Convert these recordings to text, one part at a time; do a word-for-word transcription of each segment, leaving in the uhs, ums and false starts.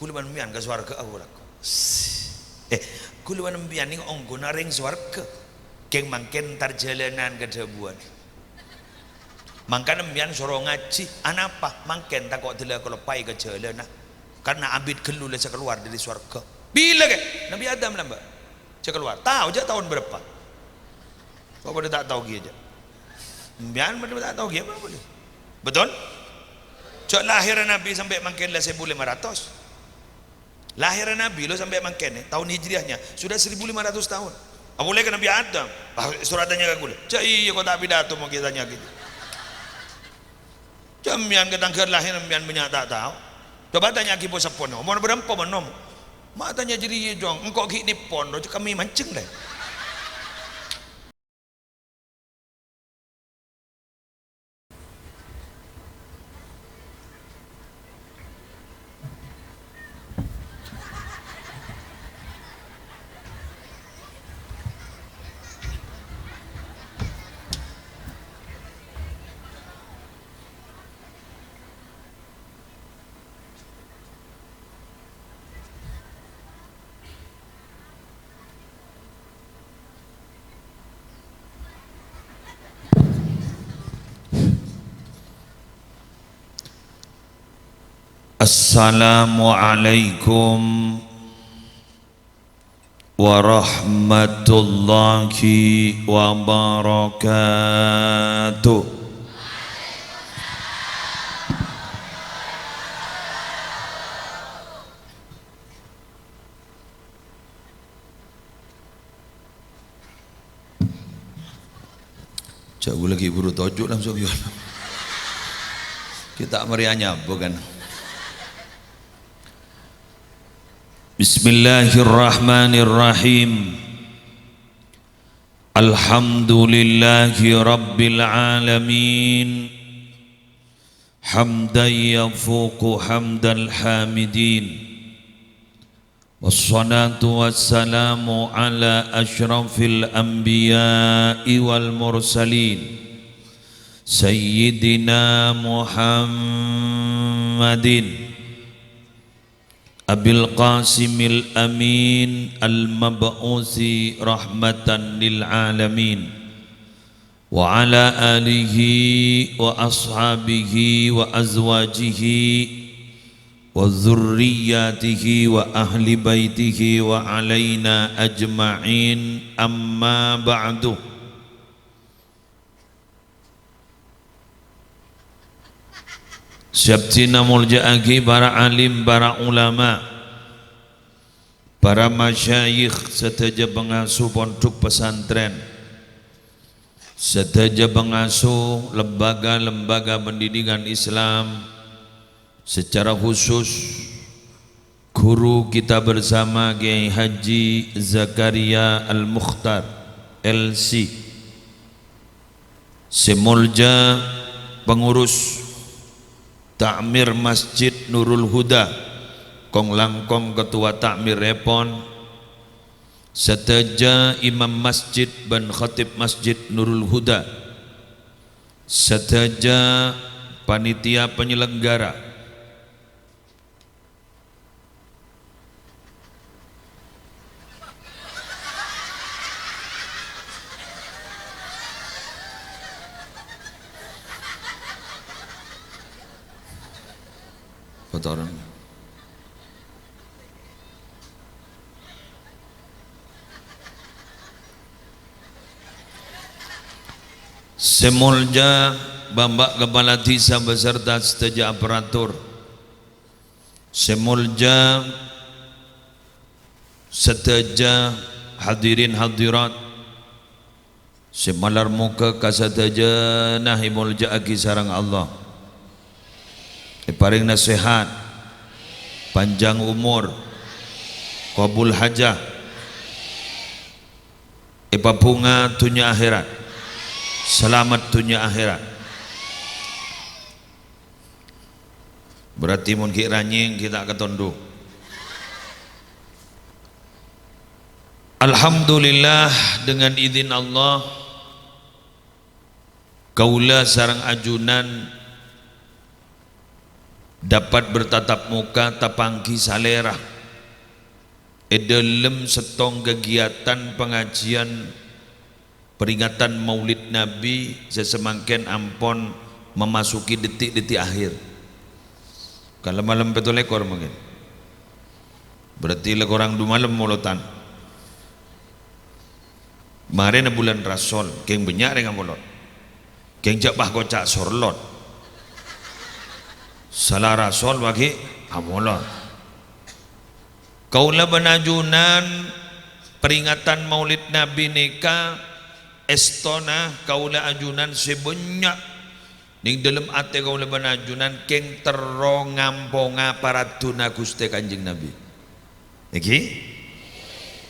Kaulâ bân empèyan ka sowarghâ, aku lako. Eh, kaulâ bân empèyan nèko ongghuna rèng sowarghâ. Kèng mangkèn entar jhâlânan ka dhâbuwân. Mangkana empèyan soro ngajhi. Anapa? Mangkèn tako' dâlla kaloppaè ka jhâlâna. Karna abit ghâllu la sè kalowar dâri sowarghâ. Bilâ, Kè? Nabbhi Adam lambâ' sè kalowar. Tao jhâ' taon bârâmpa. Kok padâ ta' tao kèya jhâ'? Empèyan padâ ta' tao kèya, apa boleh? Betul? Jhâ' lahèrra Nabbhi sampè' mangkèn la sèbu lèma ratos. Lahèrra Nabbhi lo sampè' mangkèn, eh, taon Hijriyahnya sudah seribu lima ratus tahun. Apa boleh ka Nabbhi Adam? Ah, soro atanya ka kaulâ. Jhâ' iyâ, kok ta' pidato mon kèya tanya gitu. Jhâ' empèyan ka tangghâr lahèr empèyan bânnya' ta' tao. Coba tanya'aghi po-seppona, omor bârâmpa mon nom? Ma' tanya jârèya, Cong, engko' ghi' nèpon, ro cekemmè manjheng, lè. Assalamualaikum warahmatullahi wabarakatuh. Jhâ' ghulâ ghi' buru toju' langsung, yâ. Kita meriahnya, bukan? Bismillahirrahmanirrahim. Alhamdulillahi rabbil alamin. Hamdan yafuqu hamdal hamidin. Wassalatu wassalamu ala asyrafil anbiya'i wal mursalin, Sayyidina Muhammadin Abil Qasimil Amin al-mab'usi rahmatan lil alamin, wa ala alihi wa ashabihi wa azwajihi wa dzurriyyatihi wa ahli baitihi wa alaina ajma'in, amma ba'du. Sè abdhina molja'aghi para alim, para ulama, para masyayikh, sadhâjâ pangasuh pondhuk pesantren, sadhâjâ pangasuh lembaga-lembaga pendidikan Islam, secara khusus guru kita bersama Kiai Haji Zakaria Al-Mukhtar, L C. Sè moljâ pengurus Ta'mir Masjid Nurul Huda, kong-langkong ketua ta'mirèpon, sadhâjâ imam masjid bân khatib Masjid Nurul Huda, sadhâjâ panitia penyelenggara, Kotoran. Sè moljâ Bapak Kepala Desa beserta sadhâjâ aparatur. Sè moljâ sadhâjâ hadirin hadirat. Sè malar moghâ kasadhâjâna èmoljâ'aghi sareng Allah. Èparèngana sehat, panjang umur, kabul hajat, èpabhunga dhunnya akhèrat, salamet dhunnya akhèrat. Berarti mon ghi' ranyèng, ghi' ta' katondhu. Alhamdulillah, dengan izin Allah, kaulâ sareng ajunan Dapat bertatap muka, tapangghi salèra è dâlem sèttong kagiyatan pangajiân peringatan Maulid Nabi sè samangkèn ampon memasuki detik-detik akhir. Kala malem pètto lèkor mangkèn. Berarti la korang du malem molodhân. Marèna bulân Rasol, kèng bânnya' rèng amolod. Kèng jhâ' pas koca' sorlot. Sala Rasol bâgi amolod. Kaulâ bân ajunan peringatan Maulid Nabi nèka, èstona kaulâ ajunan sè bânnya' neng dâlem atè kaulâ bân ajunan kèng terro ngamponga paraddhuna Ghustè Kanjeng Nabi. Èngghi?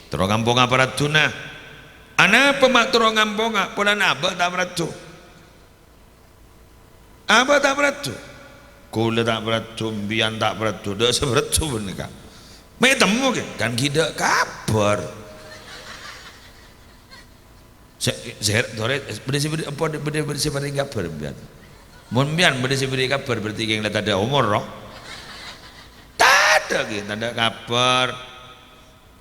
Terro ngamponga paraddhuna. Anapa ma' terro ngamponga? Polana abâ' ta' paraddhu. Abâ' ta' paraddhu. Kaulâ ta' paraddhu, mpèyan ta' paraddhu, dâ' sè paraddhu panèka. Mè' temmo, kè? Kan ghi' dâ' kabhâr. Sè, sè, torè, bâdâ sè bâdâ, apa bâdâ, bâdâ sè parèng kabhâr, mpèyan? Mon mpèyan bâdâ sè bâdâ kabhâr, berarti kèng la tadâ' omor, roh? Tadâ', kè, tadâ' kabhâr.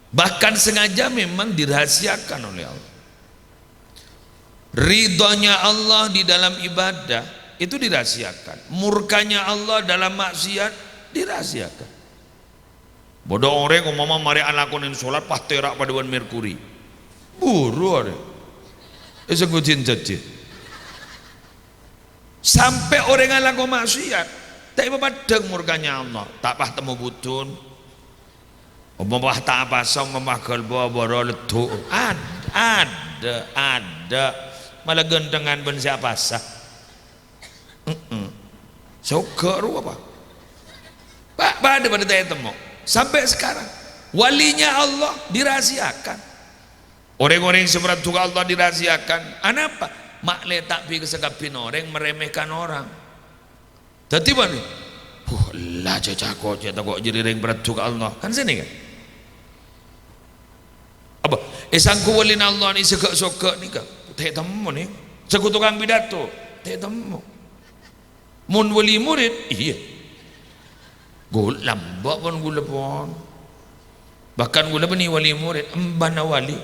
Bahkan sengaja memang dirahasiakan oleh Allah. Ridhonya Allah di dalam ibadah itu dirahasiakan. Murkanya Allah dalam maksiat dirahasiakan. Bâdâ orèng, umpama, marè alakonè sholat pas tèra' padâ bân Merkuri. Buru arè. Èsengguddhin jhâjhi. Sampè' orèng alako maksiat, ta' èpapeddhâng murkanya Allah. Ta' pas temmo budun. Umpama pas ta' apasa, umpama ghâlbâ bârâ leddhu'. Ad-, adâ', adâ'. Mala ghânthengan bân sè apasa. Heeh. Soghâ rowa, Pak. Pa-, padâ, padâ ta' ètemmo. Sampai sekarang. Walinya Allah dirahasiakan. Orèng-orèng sè paraddhu ka Allah dirahasiakan. Anapa? Ma' lè ta' bi' ka sakabbhiyânna orèng meremehkan orang. Dhâddhi bânnè, "Wah, ella jhâ' cako' jhâ' tako' jârèya rèng paraddhu ka Allah." Kan sènè, kan? Apa? Èsangghu walina Allah nè sè ghâ'-soghâ' nèka? Ta' ètemmo, nè. Sangghu tokang pidato? Ta' ètemmo. Mon wali murid, iyâ. Ghulâ lambâ' pon ghulâ pon. Bahkan ghulâ bânnè wali murid, embana wali.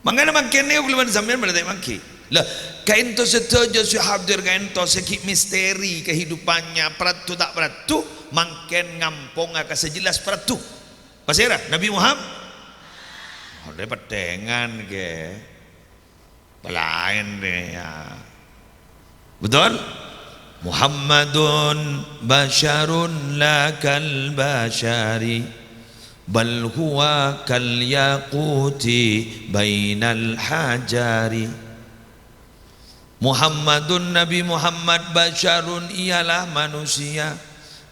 Mangkana mangkèn nèko ghulâ bân sampèyan berarti mangghi. Lah, kaènto sadhâjâ sè hadir kaènto sè ghi' misteri kehidupannya, paraddhu ta' paraddhu, mangkèn ngamponga ka sè jelas paraddhu. Pasèra? Nabi Muhammad. Ollè pettèngan, kè. Palaèn, rè, ya. Betul? "Muhammadun basyarun la kal basyari, bal huwa kal yaquti bainal hajari." Muhammadun, Nabi Muhammad, basyarun, ialah manusia,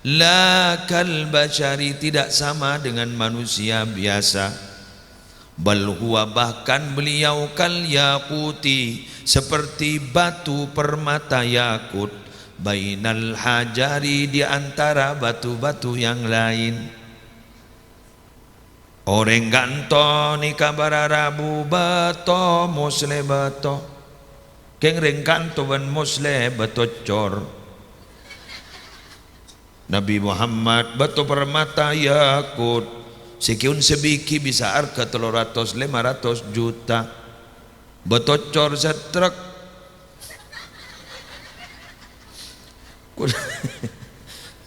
la kal basyari, tidak sama dengan manusia biasa. Bal huwa, bahkan beliau, kal yaquti, seperti batu permata yakut, bainal hajari, di antara batu-batu yang lain. Orèng ka'ènto nèka bârâ rabu bâto, moslè bâto. Kèng rèng ka'ènto bân moslè bâto cor. Nabi Muhammad, bâto permata yakut, sè kèun sabighi bisa arghâ tello ratos lèma ratos juta. Bâto cor satrek. Kun-,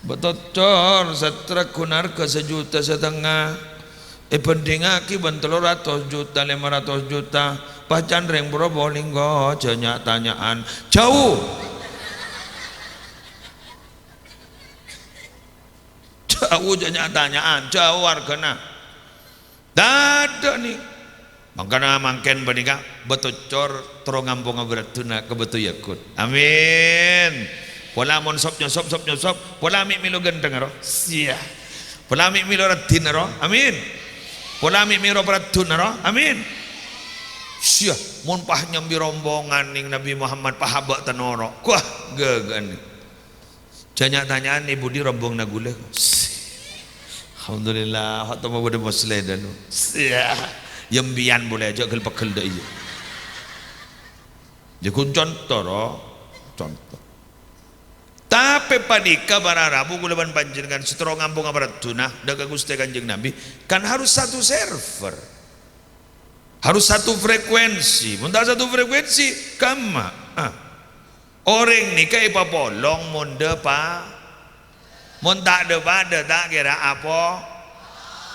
bâto cor satrek ghun arghâ sajuta satengnga. Èbhândhingaghi bân tello ratos juta, lèma ratos juta. Pas can rèng buru polinggo, jhâ' nya'-tanya'an. Jhâu! Jhâu jhâ' nya'-tanya'an, jhâu arghâna. Tadâ' nè. Mangkana mangkèn panèka bâto cor terro ngamponga bhâraddhuna ka bâto yakut. Amin. Pola mon sop-nyosop, sop-nyosop, pola mè' mèlo ghântheng ro. Siya. Pola mè' mèlo raddhin ro. Amin. Pola mè' mèlo paraddhuna ro. Amin. Siya, mon pas nyambi rombongan nèng Nabi Muhammad pas abâ' tanoro. Wah, ghâghâna. Jhâ' nya'-tanya'an è budi rombonganna ghulâ. Alhamdulillah, kok temmo bâdâ moslè dâlu. Yâ, yâ mbiyan polè, jhâ' ghel-peghel dâ' iyâ. Jhâ' ghun conto, ro. Conto. Tapè panèka para rabu kaulâ bân panjhennengngan sè terro ngampong aparaduna dâ' ka Ghustè Kanjeng Nabi, kan harus satu server. Harus satu frekuensi. Mon ta' satu frekuensi, kamma? Ah. Orèng nèka èpapolong mon dâpa-, mon ta' dâ-padâ ta' kèra apo-,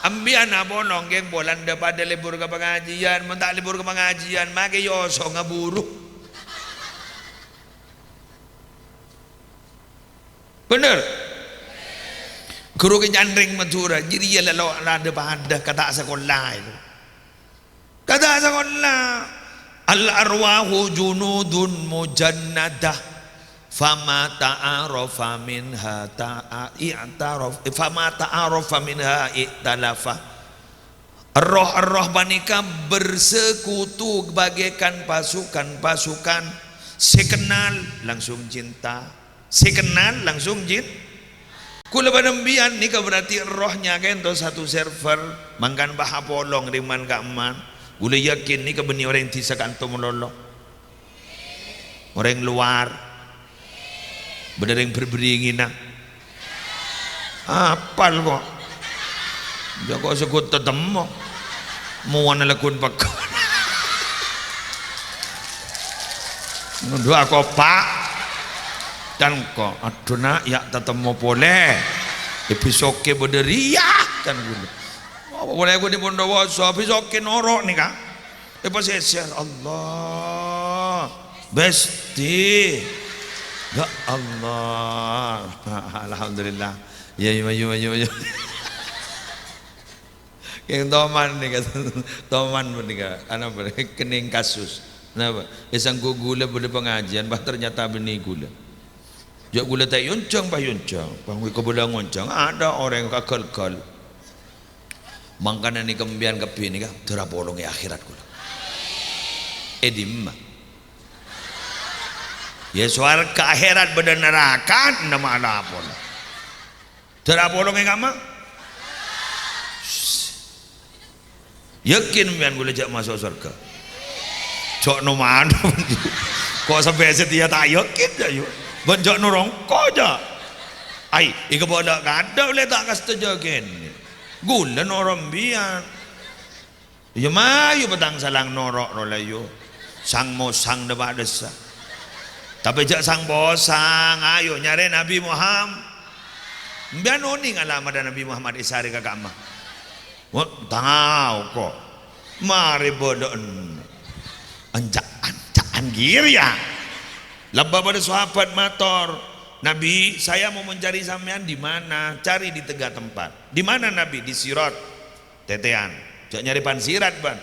Empèyan apolong kèng polana dâ-padâ lebur ka pangajiân. Mon ta' lebur ka pangajiân, makè yosongnga buru. Bhender? Ghuru kè nyanrèng Madhurâ, jârèya la lo-, la dâ-padâ ka ta' sakola itu. Ka ta' sakola. "Al-arwahu junudun mujannadah, fama ta'arafa minha ta'a-, i'taraf, fama ta'arafa minha i'talafa." Erroh-erroh panèka bersekutu bagaikan pasukan-pasukan. Sè kennal langsung cinta, sè kennal langsung jin-, kaulâ bân empèyan nèka berarti errohnya kènto satu server, mangkana bâ' apolong rèng man-ka'emman. Kaulâ yakin nèka bânnè orèng dhisa ka'anto malolo. Orèng lowar. Bâdâ rèng bher-bheringnga. Apal ko'. Jhâ' ko' segghut tatemmo. Mowana lagghu' pegghun. Nundhuwâ kopa'. Kan ko', "Adhu, na', ya' tatemmo polè. È bhâsokè bâdâ rèya," kan ghulâ. Apa polè ghun è Bondowoso, bhâsokè noro' nèka. Èpasèsèr, Allah. Besti. Ya Allah. Alhamdulillah. Ya, ya, ya, ya, ya. Yang toman nèka, toman nèka, ana apa, kenning kasus. Napa? Èsangghu ghulâ bâdâ pangajiân, bah, ternyata bânnè ghulâ. Jhâ' ghulâ ta' èyonjhâng, bah, èyonjhâng. Bâ' wi kabâlâ ngonjhâng, ada orèng kaghâl-ghâl. Mangkana nèka empèyan kabbhi nèka dârâ polong è akhèrat kaulâ. È dimma? Ya, sowarghâ, akhèrat bâdâ naraka, nama alapon. Dârâ polong è kamma? Yakin empèyan kaulâ jhâ' maso' sowarghâ? Jhâ' no mano. Ko' sampè' satèya ta' yakin, jhâ', yu. Bân jhâ' no rongko', jhâ'. Ai, è kabâlâ kadâ' ollè ta' kastejjâ kènè'. Ghulâ noro' empèyan. Iyâ, mayu patang salang noro' rowa, yu. Sang-mosang dâpa' dâssa. Tapè jhâ' sang-posang, ayo nyarè Nabbhi Muhammad. Empèyan onèng alamadhâ Nabbhi Muhammad èsarè ka kamma? Wa, tao ko'. Marè bâdâ'ân. Anca'-anca'an ghi' rèya. Lebbâ bâdâ sahabat mator, "Nabi, saya mau mencari sampean di mana? Cari di tiga tempat." "Di mana, Nabi?" "Di Sirat." Tètèyan. Jhâ' nyarè pan Sirat, bân.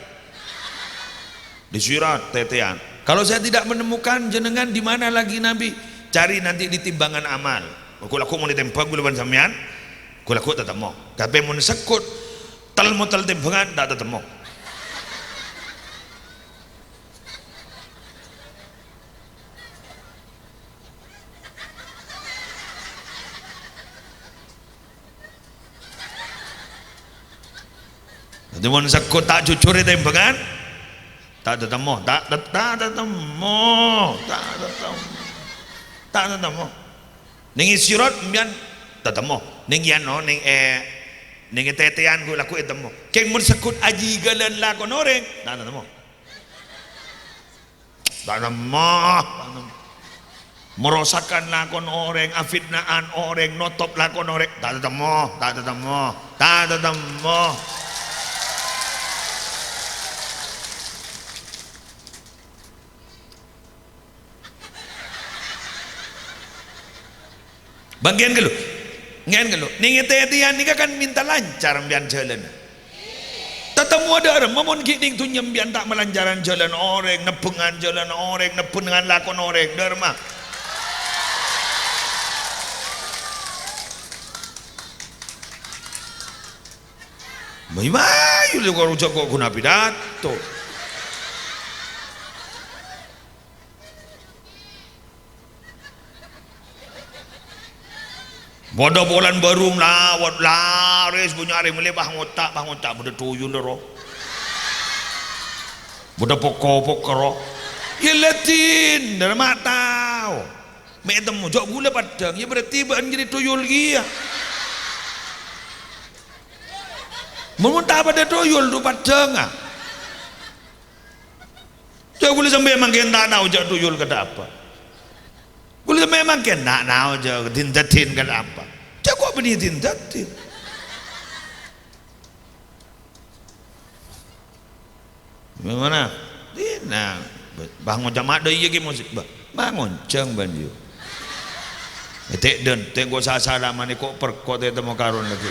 Di Sirat, tètèyan. "Kalau saya tidak menemukan jenengan, di mana lagi, Nabi?" "Cari nanti di timbangan amal." Ghu-, lagghu' mon ètèmbhâng kaulâ bân sampèyan, ghu-, lagghu' tatemmo. Tapè mon segghut tel-motel tèmbhângan, ta' tatemmo. Dhâddhi, mon segghut ta' jujur è tèmbhângan, ta' tatemmo, ta', ta', ta' tatemmo, ta' tatemmo, ta' tatemmo. Nèng è Sirat, empèyan tatemmo. Nèng è ano, nèng è, nèng è tètèyan, ghu-, lagghu' ètemmo. Kèng mon segghut ajhighâlân lakon orèng, ta' tatemmo. Ta' nemmo, ta' nemmo. Merosakan lakon orèng, afitna'an orèng, notop lakon orèng, ta' tatemmo, ta' tatemmo, ta' tatemmo. Bângkèn ghâllu. Ngèn ghâllu. Nèng è tètèyan nèka kan mènta lancar empèyan jhâlânna. Tatemmo dâ'remma mon ghi' nèng dhunnya empèyan ta' malancaran jhâlân orèng, nebbhângan jhâlân orèng, nebbhângan lakon orèng, dâ'remma. Mayu-mayu lè karo jhâ' ko' ghun apidato. Bâdâ polana bârung lawat, larès bânnya' arè mellè pas ngoca', pas ngoca' bâdâ tuyul ro. Bâdâ poko-poko ro. Yâ ladin, dârâ ma' tao. Mè' ètemmo, jhâ' ghulâ paddhâng, ya berarti bâ'na jârèya tuyul kèya. Mon, mon ta' padâ tuyul, du paddhângnga. Jhâ' ghulâ sampè' mangkèn ta' tao jhâ' tuyul kadhâ' apa. Ghulâ sampè' mangkèn ta' tao jhâ' din-dâddin kadhâ' apa. Jhâ' ko' bânnè din-dâddin. Gimana? Dina. Bâ ngoca' ma' dâ' iyâ ki mosik. Bâ, ma' ngonjhâng bân yu. Tè' dântè' ko' sasala manè ko' perkot è temmo karon lagi.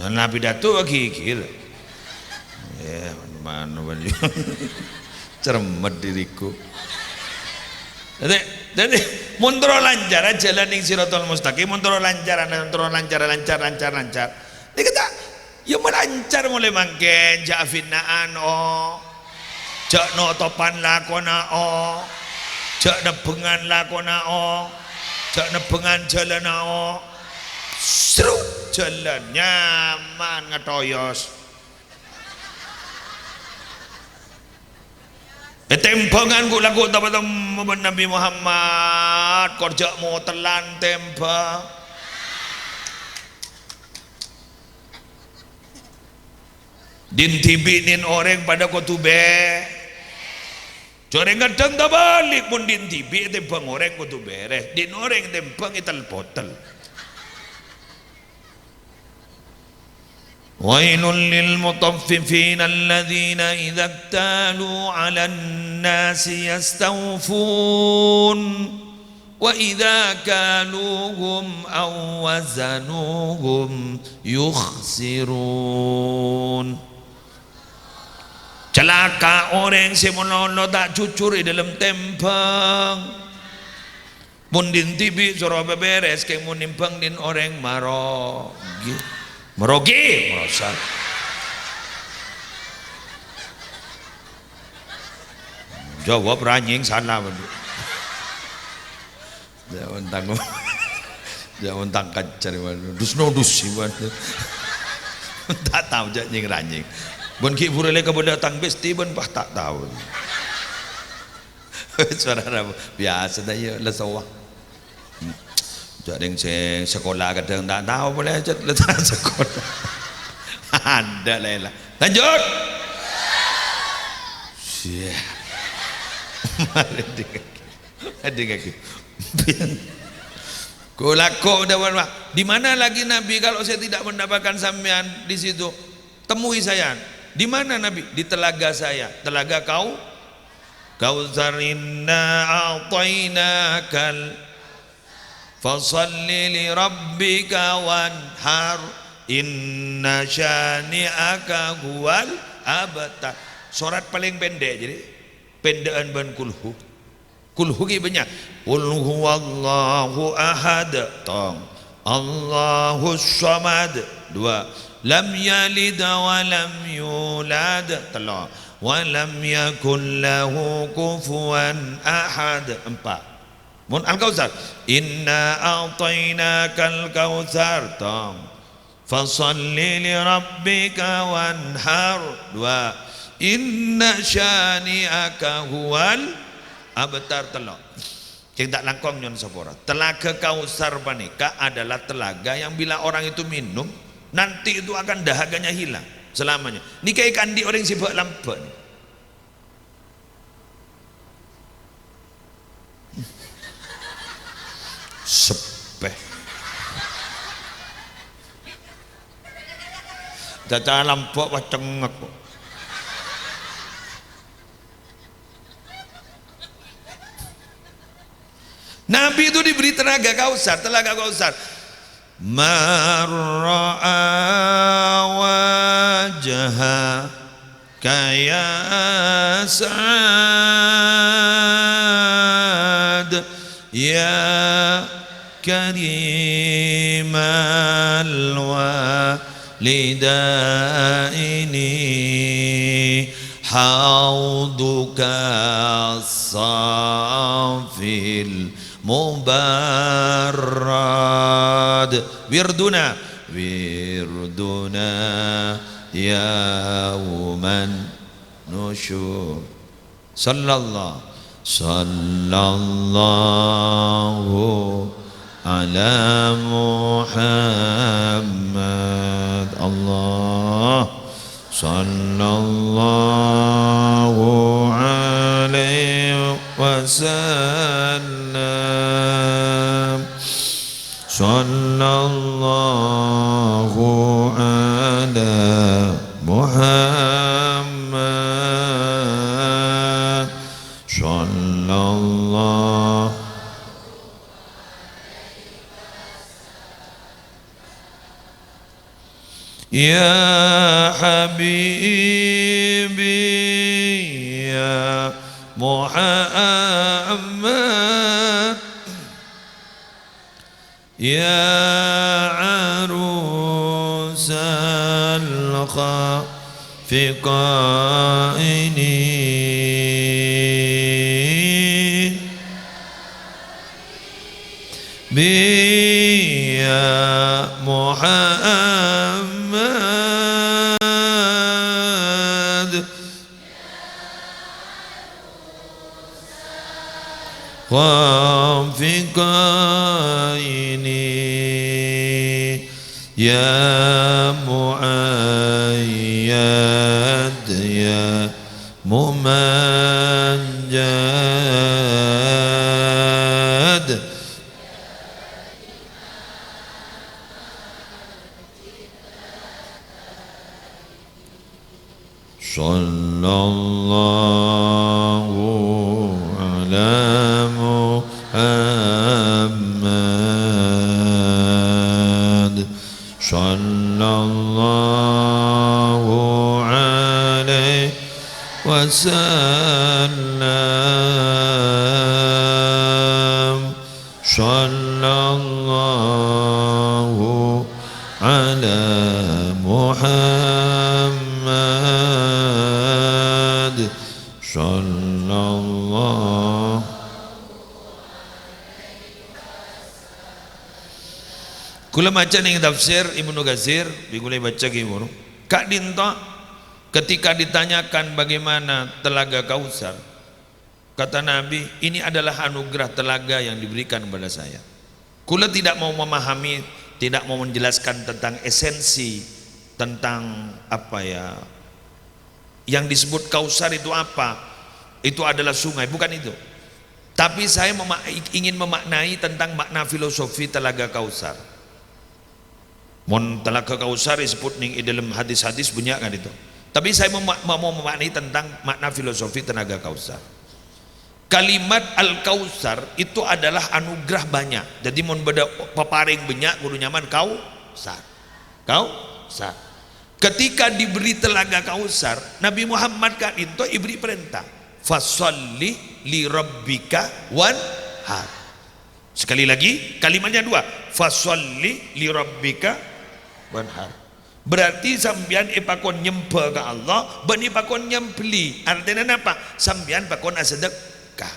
Ya, Nabi Datu gigil. Ya, mano bân yu. Cermet diriku. Dâddhi, dâddhi, mon terro lancar jhâlân neng Shiratal Mustaqim, mon terro lancar, mon terro lancar, lancar, lancar, lancar. Nèka ta', ya, malancar molaè mangkèn, jhâ' afinna'an, o. Jhâ' notopan lakona, o. Jhâ' nebbhengan lakona, o. Jhâ' nebbhengan jhâlânna, o. Sru, jhâlân, nyaman, ngatoyos. È tembhângan ghu'-lagghu' ta' patemmo bân Nabbhi Muhammad, kor jhâ' motellan tembhâng. Din dhibi' nèng orèng padâ kodhu bè-, jhâ' orèng kadhâng tabâli', mon din dhibi' ètembhâng orèng kodhu bèrès, din orèng ètembhâng ètel-potel. ويل للمطففين الذين إذا اكتالوا على الناس يستوفون وإذا كالوهم أو وزنوهم يخسرون. Calaka' orèng sè malolo ta' jujur è dâlem tembhâng. Mon din dhibi' soro bhâbhèrès, kèng mon nèmbhâng din orèng marogi. Marogi, marosa. Jawab ranyèng sala, bân. Jawab tang, jawab tang kacar, bân. Dus nodus, bân. Ta' tao jhâ' nyèng-ranyèng. Bân ghi' bhuru lè kabâlâ tang besti, bân, pas ta' tao. Soro biyasa ta' iyâ la sowa. Jhâ' rèng sè sakola kadhâng ta' tao polè ajât la ta' sakola. Adâ' la ella. Lanjut. Siya. Mari dingaghi. Dingaghi. Ghu-lagghu' dhâbuna, "Di mana lagi Nabi kalau saya tidak mendapatkan sampean di situ? Temui saya." "Di mana Nabi?" "Di telaga saya." Telaga kau Kautsar, inna a'tainakal, fasalli li rabbika wanhar, inna syani'aka huwal abtar. Sorat palèng pendek, jadi pendekkan bân kulhu. Kulhu ghi' bânnya'. Qul huwallahu ahad, tong. Allahus samad, dua. Lam yalid wa lam yulad, tello. Wa lam yakul lahu kufuwan ahad, empa'. Mun Al-Kautsar, inna a'tainakal kautsar, tong. Fasalli li rabbika wanhar, dua. Inna syani'aka huwal abtar, tello. Kèng ta' langkong nyo'on sapora. Telaga Kautsar panèka adalah telaga yang bila orang itu minum, nanti itu akan dahaganya hilang selamanya. Nèka èkaandi' orèng sè bâ'-lambâ' nèka. Seppè. Caca lambâ' pas cengngek kok. Nabi itu diberi telaga Kautsar, telaga Kautsar. Man ra'a wajhaka ya Sa'ad, ya karimal walidaini, hauduka safil mubarrad. Wirduna, wirduna yauman nusyur. Sallallahu, Sallallahu ala Muhammad. Allah. Sallallahu alaihi wasallam. Sallallahu ala Muhammad. Sallallahu. Ya habibi, ya Muhammad. Ya arusal khafiqaini, bi ya Muhammad. Khafiqaini, ya muayyad, ya mumajjad. Sallallahu ala Muhammad. Sallallahu alaihi wasallam. Sallallahu ala Muhammad. Sallallahu. Kaulâ maca neng tafsir Ibnu Katsir, bi' kaulâ baca ghi' buru. Ka'dinto, ketika ditanyakan bagaimana Telaga Kautsar, kata Nabi, "Ini adalah anugerah telaga yang diberikan kepada saya." Kaulâ tidak mau memahami, tidak mau menjelaskan tentang esensi, tentang apa ya, yang disebut Kautsar itu apa? Itu adalah sungai, bukan itu. Tapi saya mema-, ingin memaknai tentang makna filosofi Telaga Kautsar. Mon Telaga Kautsar disebut ning di dalam hadis-hadis banyak kan itu. Tapi saya mema-, mau memaknai tentang makna filosofi Telaga Kautsar. Kalimat Al-Kautsar itu adalah anugerah banyak. Jadi mon bâdâ papareng banyak kudu nyaman Kautsar. Kautsar. Ketika diberi Telaga Kautsar, Nabi Muhammad ka'dinto èberri' parènta, "Fasholli li rabbika wanhar." Sekali lagi, kalimatnya dua, "Fasholli li rabbika wanhar." Berarti sampèyan èpakon nyembhâ ka Allah, bân èpakon nyembelli. Artèna napa? Sampèyan pakon asadhekka.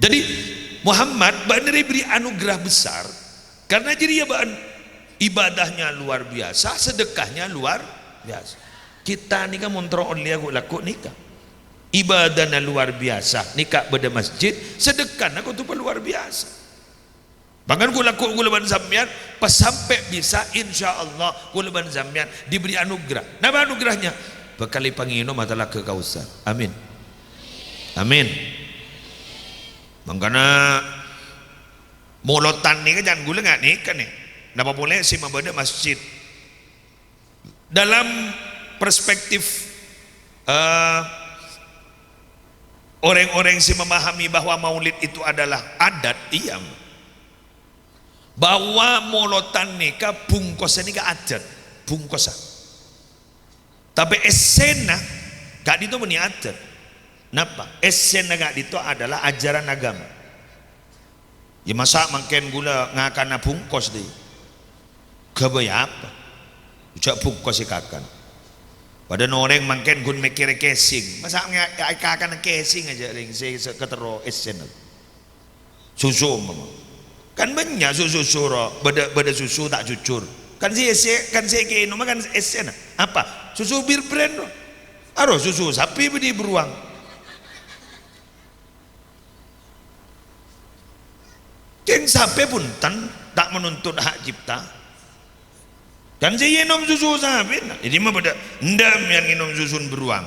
Jadi, Muhammad, bâ'na rè èberri' anugerah besar, karena jârèya bâ'na ibadahnya luar biasa, sedekahnya luar biasa. Kita nèka mon terro ollèya ghu-, lagghu' nèka. Ibadahna luar biasa, nèka bâdâ masjid, sedekahna kodhu luar biasa. Bahkan ghu-, lagghu' kaulâ bân sampèyan, pas sampè' bisa, insyaallah, kaulâ bân sampèyan diberi anugerah. Napa anugerahnya? Bhâkal èpangènom Telaga Kautsar. Amin. Amin. Mangkana, molodhân nèka jhân kaulâ nga' nèka nè. Napa polè sè mabâdâ masjid? Dalam perspektif, eh, orang-orang sè memahami bahwa maulid itu adalah adat, iya. Bahwa molodhân nèka bungkossa nèka adat, bungkossa. Tapè èssèna ka'dinto bânnè adat. Napa? Èssèna ka'dinto adalah ajaran agama. Ya, masa' mangkèn kaulâ ngakana bungkos, dhi? Ghâbây apa? Jhâ' bungkos èkakan. Padâ orèng mangkèn ghun mèkkèrè casing. Masa' nga-, èkakan casing ajâ rèng sè, sè katerro èssèna. Susu umpama. Kan bânnya' su-, susu ro, bâdâ, bâdâ susu ta' jujur. Kan sè, sè, kan sè èkaènoma kan èssèna. Apa? Susu Bear Brand ro. Aro susu sapè bânnè beruang. Tapè bhunten, ta' menuntut hak cipta. Kan sè ènom susu sapèna, è dimma bâdâ, "Endâ' mèyan ngènom susun beruang."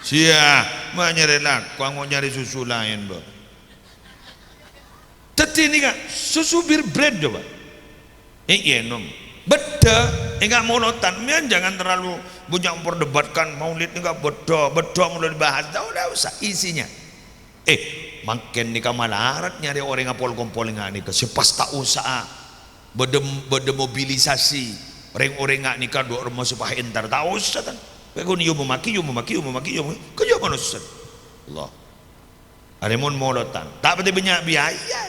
Sia, ma' nyarè lako, anggo nyarè susu laèn, Bo. Dhâddhi nèka, susu Bir Brand, coba. È, ènom. Bâdâ, enggak molodhân, mèyan jangan terlalu banyak memperdebatkan maulid nèka bâdâ, bâdâ mula dibahas. Ndak usah, isinya. Eh, mangkèn nèka malarat nyarè orèng apol-kompol nga' nèka, sè pas ta' osa bâdâ, bâdâ mobilisasi rèng-orèng nga' nèka dhu' remma sè pas entar, ta' osa, tan. Pèkon yomomaki, yomomaki, yomomaki, yomomaki, kèya manossa. Allah. Arè mon molodhân, ta' patè bânnya' biaya.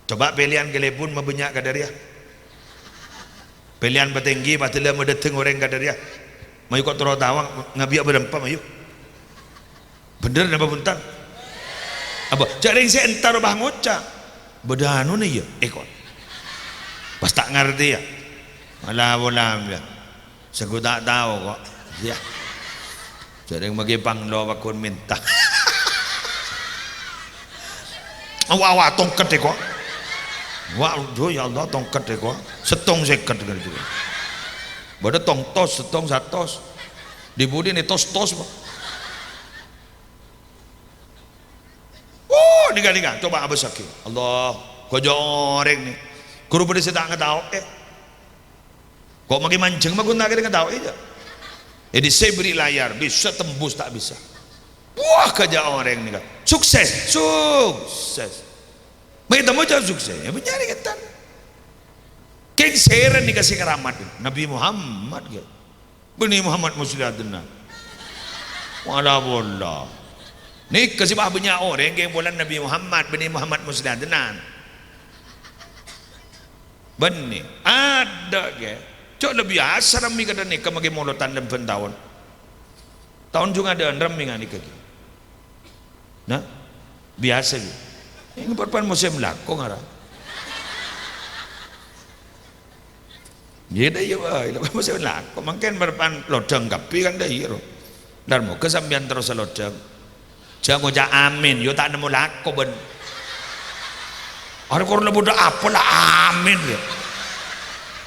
Coba pèlèyan kalèbun mabânnya' kadâ' rèya. Pèlèyan patèngghi, patèla madâteng orèng kadâ' rèya. Mayu ko' terro tao, ngabiyâ bârâmpa, mayu. Bhender napa bhunten? Apa? Jhâ' rèng sè entar pas ngoca', "Bâdâ anona, iyâ?" Eh, ko'. Pas ta' ngartè, yâ. Mala-pola, yâ. Sengko' ta' tao, ko'. Iyâ. Jhâ' rèng maghi panglo pagghun mènta. Awa-awa, tongket, è, ko'. Wa, aduh, ya Allah, tongket, è, ko'. Sèttong sèket, gitu. Bâdâ tong tos, sèttong satos. Di-budi nè tos-tos, Pak. Oh, nèka, nèka, coba abâssaghi. Allah, kajâ' orèng nè. Ghuru bâdâ sè ta' ngataoè. Ko' maghi manjheng ma' ghun ta' kèra ngataoè, jâ. Jadi, saya beri layar, bisa tembus tak bisa. Wah, kajâ' orèng nèka. Sukses, sukses. Maghi temmo jâ' sukses. Yâ, bânnya' rèng entar. Kèng sèra nèka sè karamat? Nabi Muhammad, yâ. Bânnè Muhammad Musleh Adnan. Wala pola. Nèka sè bânnya' orèng kèng polana Nabi Muhammad, bânnè Muhammad Musleh Adnan. Bânnè. Adâ', kè. Cok, la biyasa rammè kadhâng nèka maghi molodhân lem bân taon. Taon jhughân adâ' rammè nga' nèka, kè. Nah, biyasa, kè. Nèka bâr-bân mosèm lako ngara. Iyâ, dâ, iyâ, wah, iyâ, mosèm lako. Mangkèn bâr-bân lodhâng kabbhi kan, dâ, iyâ, ro. Lar moghâ sampèyan terros lodhâng. Jhâ' ngoca' amin, yâ ta' nemmo lako, bân. Arè kor la bâdâ apa la amin, yâ.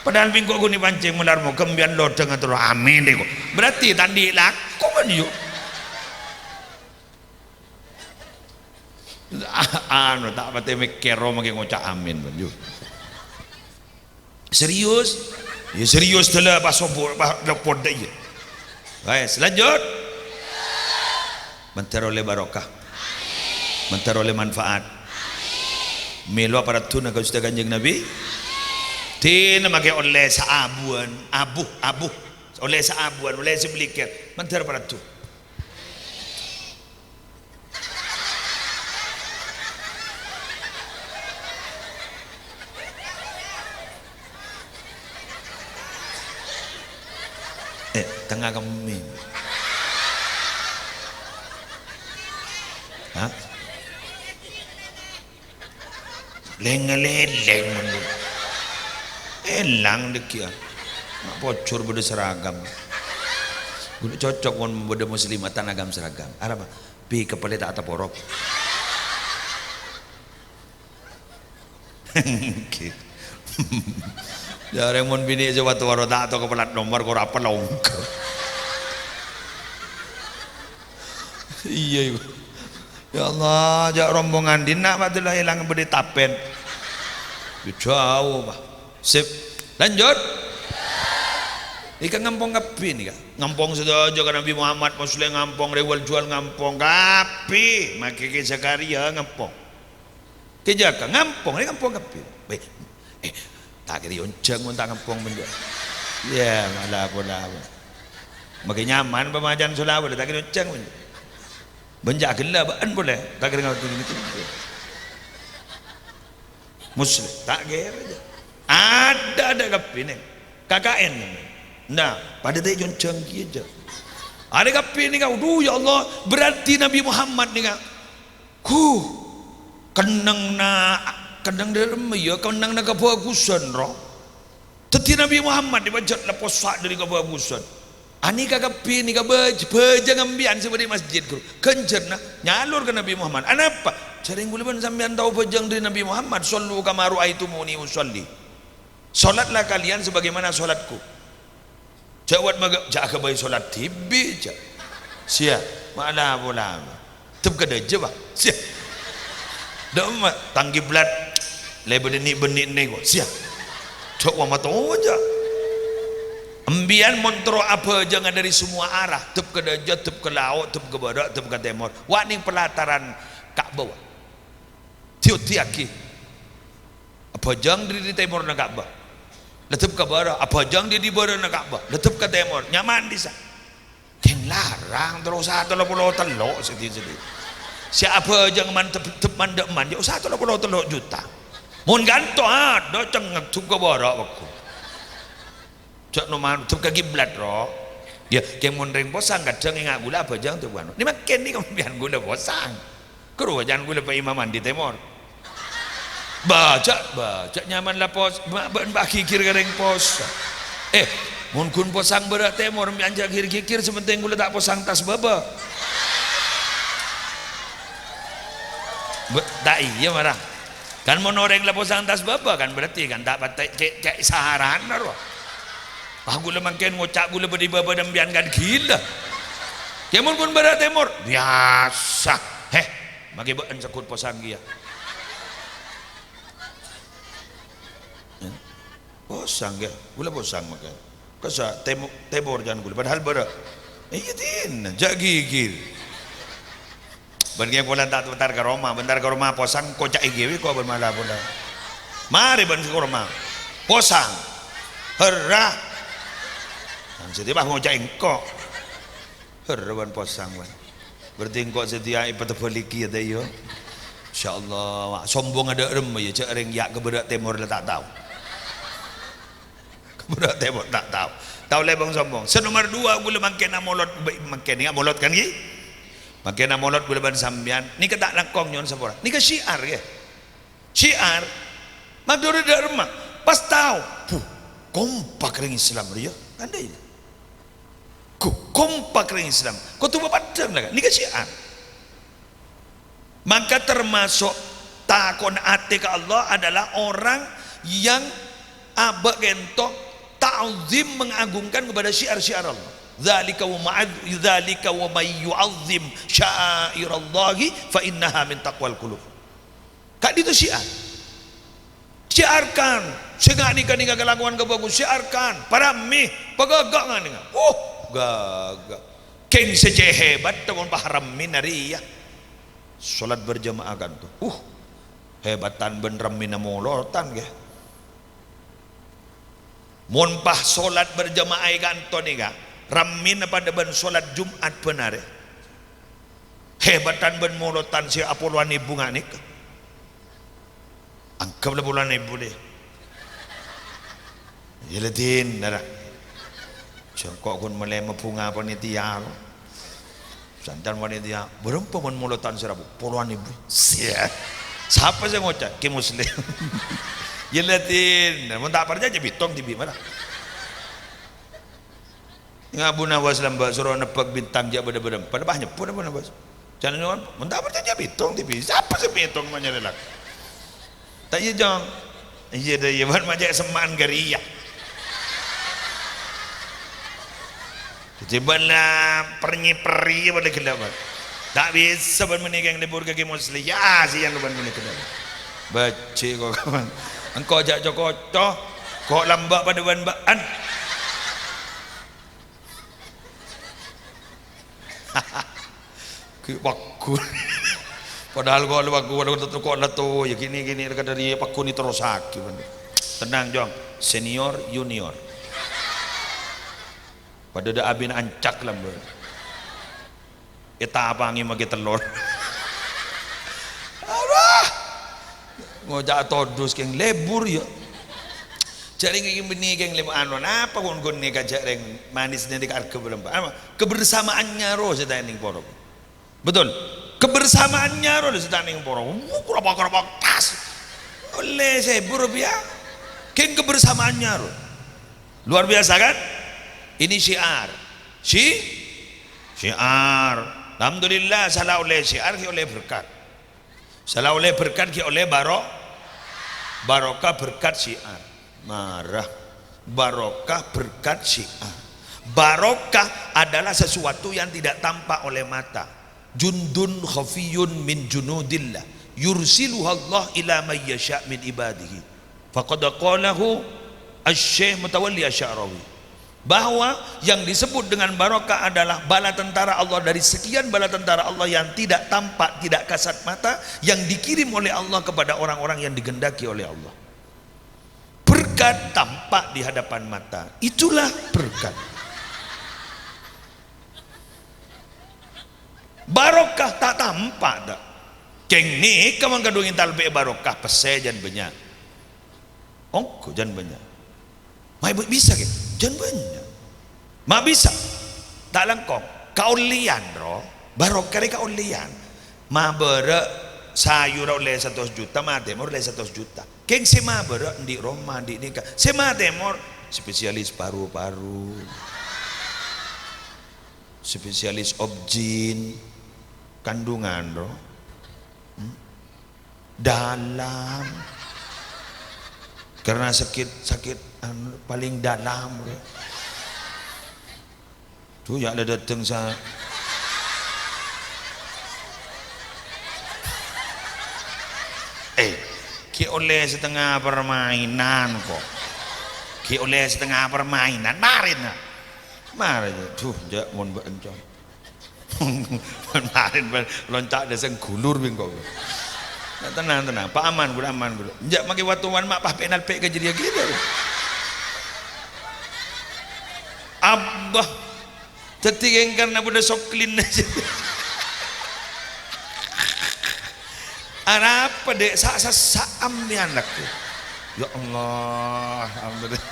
Padahal mèngko' ghun èpancèng, malar moghâ sampèyan lodhâng atoro amin, rèko. Berarti ta' andi' lako, bân, yâ. Anu, ta' patè mèkkèr, ro, maghi ngoca' amin, bân, yâ. Serius? Yâ, serius dâlâ, pas sobo, pas lopot dâ' iyâ. Wes, lanjut. Mandhâr ollè barokah. Mandhâr ollè manfaat. Mèlo paraddhuna ka Ghustè Kanjeng Nabi. Dinah maghi ollè saabuwân, abu, abu. Ollè saabuwân, ollè sabellikèr. Mandhâr paraddhu. Eh, tengnga kemmè. Hah? Lèng-ngalèlèng, mon. Èlang dâgghi'â. Ma' pojhur bâdâ seragam. Ghun cocok mon bâdâ muslimah ta' nangghâm seragam. Arapa? Bi' kapèlè ta' taporok. Jârèng mon binè' sè watowaro ta' tao ka plat nomor, kor apa longko. Iyâ, iyâ. Ya Allah, jâ' rombongan dinna' padâ la èlang bâdâ tapèn. Jhâu, Pak. Sip. Lanjut. Nèka ngampong kabbhi nèka. Ngampong sadhâjâ ka Nabi Muhammad, Musleh ngampong, Rewel Jual ngampong, kabbhi. Makè Kè Zakaria ngampong. Kè Jaka ngampong, nèka ngampong kabbhi. Weh, eh, ta' kèra èonjhâng mon ta' ngampong, bân, yâ. Yâ, mala pola. Makè nyaman pamajân sholawat, ta' kèra èonjhâng, bân. Bân jâ' ghellâ' bâ'ân polè, ta' kèra ngampong. Musleh, ta' kèra, jâ. Adâ', adâ' kabbhi, nè. K K N. Nah, padâ ta' èonjhâng kèya, jâ. Arè kabbhi nèka, aduh, ya Allah, berarti Nabi Muhammad nèka. Huh, kennengnganna, kennengnganna dâlem, yâ, kennengnganna kabhâghusân, ro. Dhâddhi Nabi Muhammad èpajhât la possa' dâri kabhâghusân. Anèka kabbhi nèka bâj-, bhâjâng sampèyan sè bâdâ è masjid, ghuru. Ghânjhârna nyalor ka Nabi Muhammad. Anapa? Jhâreng kaulâ bân sampèyan tao abhâjâng dâri Nabbhi Muhammad, "Shallu kama ra'aitumuni ushalli." Sholatlah kalian sebagaimana sholatku. Jhâ' wat maga-, jhâ' aghâbây sholat dhibi', jhâ'. Siya, ma'la pola. Dep ka dâjâ, Pak. Siya. Dâ'emma, tang kiblat. Lè bâdâ ni'-bânnè' nèko. Siya. Jhâ' wa matowa, jhâ'. Embiyan mon terro abhâjânga dâri semua arah, dep ka dâjâ, dep ka lao', dep ka bârâ', dep ka tèmor. Wa' nèng pelataran Ka'bah, wa'. Diyoddiyaghi. Abhâjâng dâri tèmorra Ka'bah. Leddep ka bârâ', abhâjâng dâri bârâ'na Ka'bah. Leddep ka tèmor, nyaman dissa'. Kèng larang terro osa tello polo tello' sè di-, sè di-, sè abhâjâng man-, dep-, dep-, man-, dâ'-, man-, jhâ' osa tello polo tello' juta. Mon kanto adâ' cengngek dep ka bârâ' pagghun. Jhâ' noman dep ka kiblat, ro. Yâ, kèng mon rèng posang kadhâng enga' ghulâ abhâjâng dep anu. Nè mangkèn nè kampèyan ghulâ posang. Karo jhân ghulâ pa imaman di tèmor. Bâjâ, bâjâ nyaman la pos-, ma-, bân pa ghighir ka rèng posang. Eh, mon ghun posang bârâ' tèmor, mè' anjâ' ghighir, sè pentèng ghulâ ta' posang tas bâbâ. Bâ-, ta' iyâ mara. Kan mon orèng la posang tas bâbâ, kan berarti kan ta' patè cè', cè' sarana, ro. Wah, ghulâ mangkèn ngoca' ghulâ bâdâ è bâbâna sampèyan kan ghilâ. Kèmon pon bârâ' tèmor, biyasa. Heh, makè bâ'en segghut posang kèya. Posang, ghi. Ghulâ posang makè. Kassa' tèmo-, tèmor jhân ghulâ, padahal bârâ'. Iyâ, dinna, jhâ' ghighir. Bân kèya polana ta' entar ka roma, bân entar ka roma posang, koca'è ghi bi' ko' bân mala pola. Marè bân ka roma. Posang. Herra. Nang sè dibâ ngoca'è engko'. Herra bân posang, bân. Berarti engko' sè diyâ èpatebâlighi, yâ, ta' iyâ? Insyaallah, wa-, sombong adâ' remma, yâ, jhâ' rèng yâ' ka bârâ' tèmor la ta' tao. Ka bârâ' tèmor ta' tao. Tao lèbâng sombong. Sè nomer dua, ghulâ mangkèna molod, bâ-, mangkèna molod kan, ghi? Mangkèna molod ghulâ bân sampèyan. Nèka ta' langkong nyo'on sapora. Nèka syiar, ghi. Syiar. Madhurâ dâ' remma. Pas tao. Buh, kompak rèng Islam rèya. Kan dâ' iyâ. Ko-, kompak rèng Islam. Kodhu papaddhâng la, kan? Nèka syiar. Maka termasuk tako'na atè ka Allah adalah orang yang abâ' kento ta'zim, mengagungkan kepada syiar-syiar Allah. Dzalika wa ma'adz-, dzalika wa may yu'azzim sya'airallahi fa innaha min taqwal qulub. Ka'dinto syiar. Syiarkan. Sè nga'-nèka nèka kalakowan kabhâghus, syiarkan. Parèmmè, paghâghâ nga'-nèka. Uh, ghâghâ. Kèng sè cè' hebat, mon parèmmèna rèya. Sholat berjamaah kanto. Uh, hebatan bân rèmmèna molotan, ghi. Mon pas sholat berjamaah è kanto nèka, rèmmèna padâ bân sholat Jum'at bân arè. Hebatan bân molotan sè apolowan èbu nga' nèka. Anggep la polowan èbu, lè. Yâ, la dinna ra. Sèngko' ghun malè mabhunga panitia, lo. Santan panitia, "Bârâmpa mon molotan sè rabu?" "Polowan èbu." Siya. Sapa sè ngoca'? Ki Muslim. Yâ, la dinna. Mon ta' parcajâ, bitong dhibi' mara. Nga' Bu Nawas lambâ' soro nebbhâk bintang jhâ' bâdâ bârâmpa, pas nyebbhut Bu Nawas. Jhâ' nyo'on, mon ta' parcajâ bitong dhibi', sapa sè bitong manyarè la-, ta' iyâ, Jong? Iyâ, dâ, iyâ, bân ma' cè' semma'an ghâriyâ. Dhâddhi bân la pernyi-perri bân la ghellâ', bân. Ta' bisa bân bânnè kèng lebur ka Ki Musliyah, siyan bân bânnè ghellâ'. Bâjhi' ko', kawan. Engko' jhâ' co-koco, ko' lambâ' padâ bân bâ'ân. Ghi' pagghun. Padahal ko' la pagghun, ko' la to, yâ gini-gini kadâri pagghun terrosaghi, bân. Tenang, Jong. Senior, junior. Padâ dâ' abina ancak lambâ'. Ètapangè makè tellor. Aduh. Ngoca' todus kèng lebur, yâ. Jhâ' rèng kèng bânnè kèng lebur, anu, napa ghun-ghun nèka jhâ' rèng manis nèka arghâ bârâmpa? Apa? Kebersamaannya ro sè ta' nèng poro. Betul. Kebersamaannya ro sè ta' nèng poro. Wuh, kerapa-kerapa tas. Ollè sèbu rupiah. Kèng kebersamaannya ro. Luar biasa, kan? Ini syiar. Syi-, syiar. Alhamdulillah, sala ollè syiar, ghi' ollè berkat. Sala ollè berkat ghi' ollè baro-, barokah berkat syiar. Mara. Barokah berkat syiar. Barokah adalah sesuatu yang tidak tampak oleh mata. Jundun khafiyun min junudillah. Yursiluhallah ila may yasha' min ibadihi. Faqad qalahu Asy-Syaikh Mutawalli Asy-Sya'rawi, bahwa yang disebut dengan barokah adalah bala tentara Allah dari sekian bala tentara Allah yang tidak tampak, tidak kasat mata, yang dikirim oleh Allah kepada orang-orang yang digendaki oleh Allah. Berkat tampak di hadapan mata, itulah berkat. Barokah ta' tampak, ta'. Kèng nèka mangkadhung èntal bhâi barokah, pèssè jân bânnya'. Ongghu jân bânnya'. Ma' bisa, kèng? Jân bânnya'. Ma' bisa. Ta' langkong. Kaollèyan, ro. Barokah rè kaollèyan. Mabârâ' sayur ollè satos juta, matèmor ollè satos juta. Kèng sè mabârâ' andi' roma, andi' nèka. Sè matèmor spesialis paru-paru. Spesialis obgyn, kandungan, ro. Hmm? Dalam. Karena sakit, sakit, anu, paling dalam, ro. Tuh, ya, la dâteng sa-, eh, ghi' ollè satengnga permainan, kok. Ghi' ollè satengnga permainan. Marèn, nah. Marèn, duh, jâ' mon bâ'en, Cong. Marèn, bân, lonca' dâseng gulur, bengko. Nah, tenang, tenang. Pa' aman, ghulâ aman, ghulâ. Jâ' makè watowan ma' pas pènal pè' ka jârèya gitu. Abah. Dhâddhi kèng karna bâdâ soklin. Arapa, Dek? Sa-, sa-, sa'am mèyan, lagghu. Ya Allah, alhamdulillah.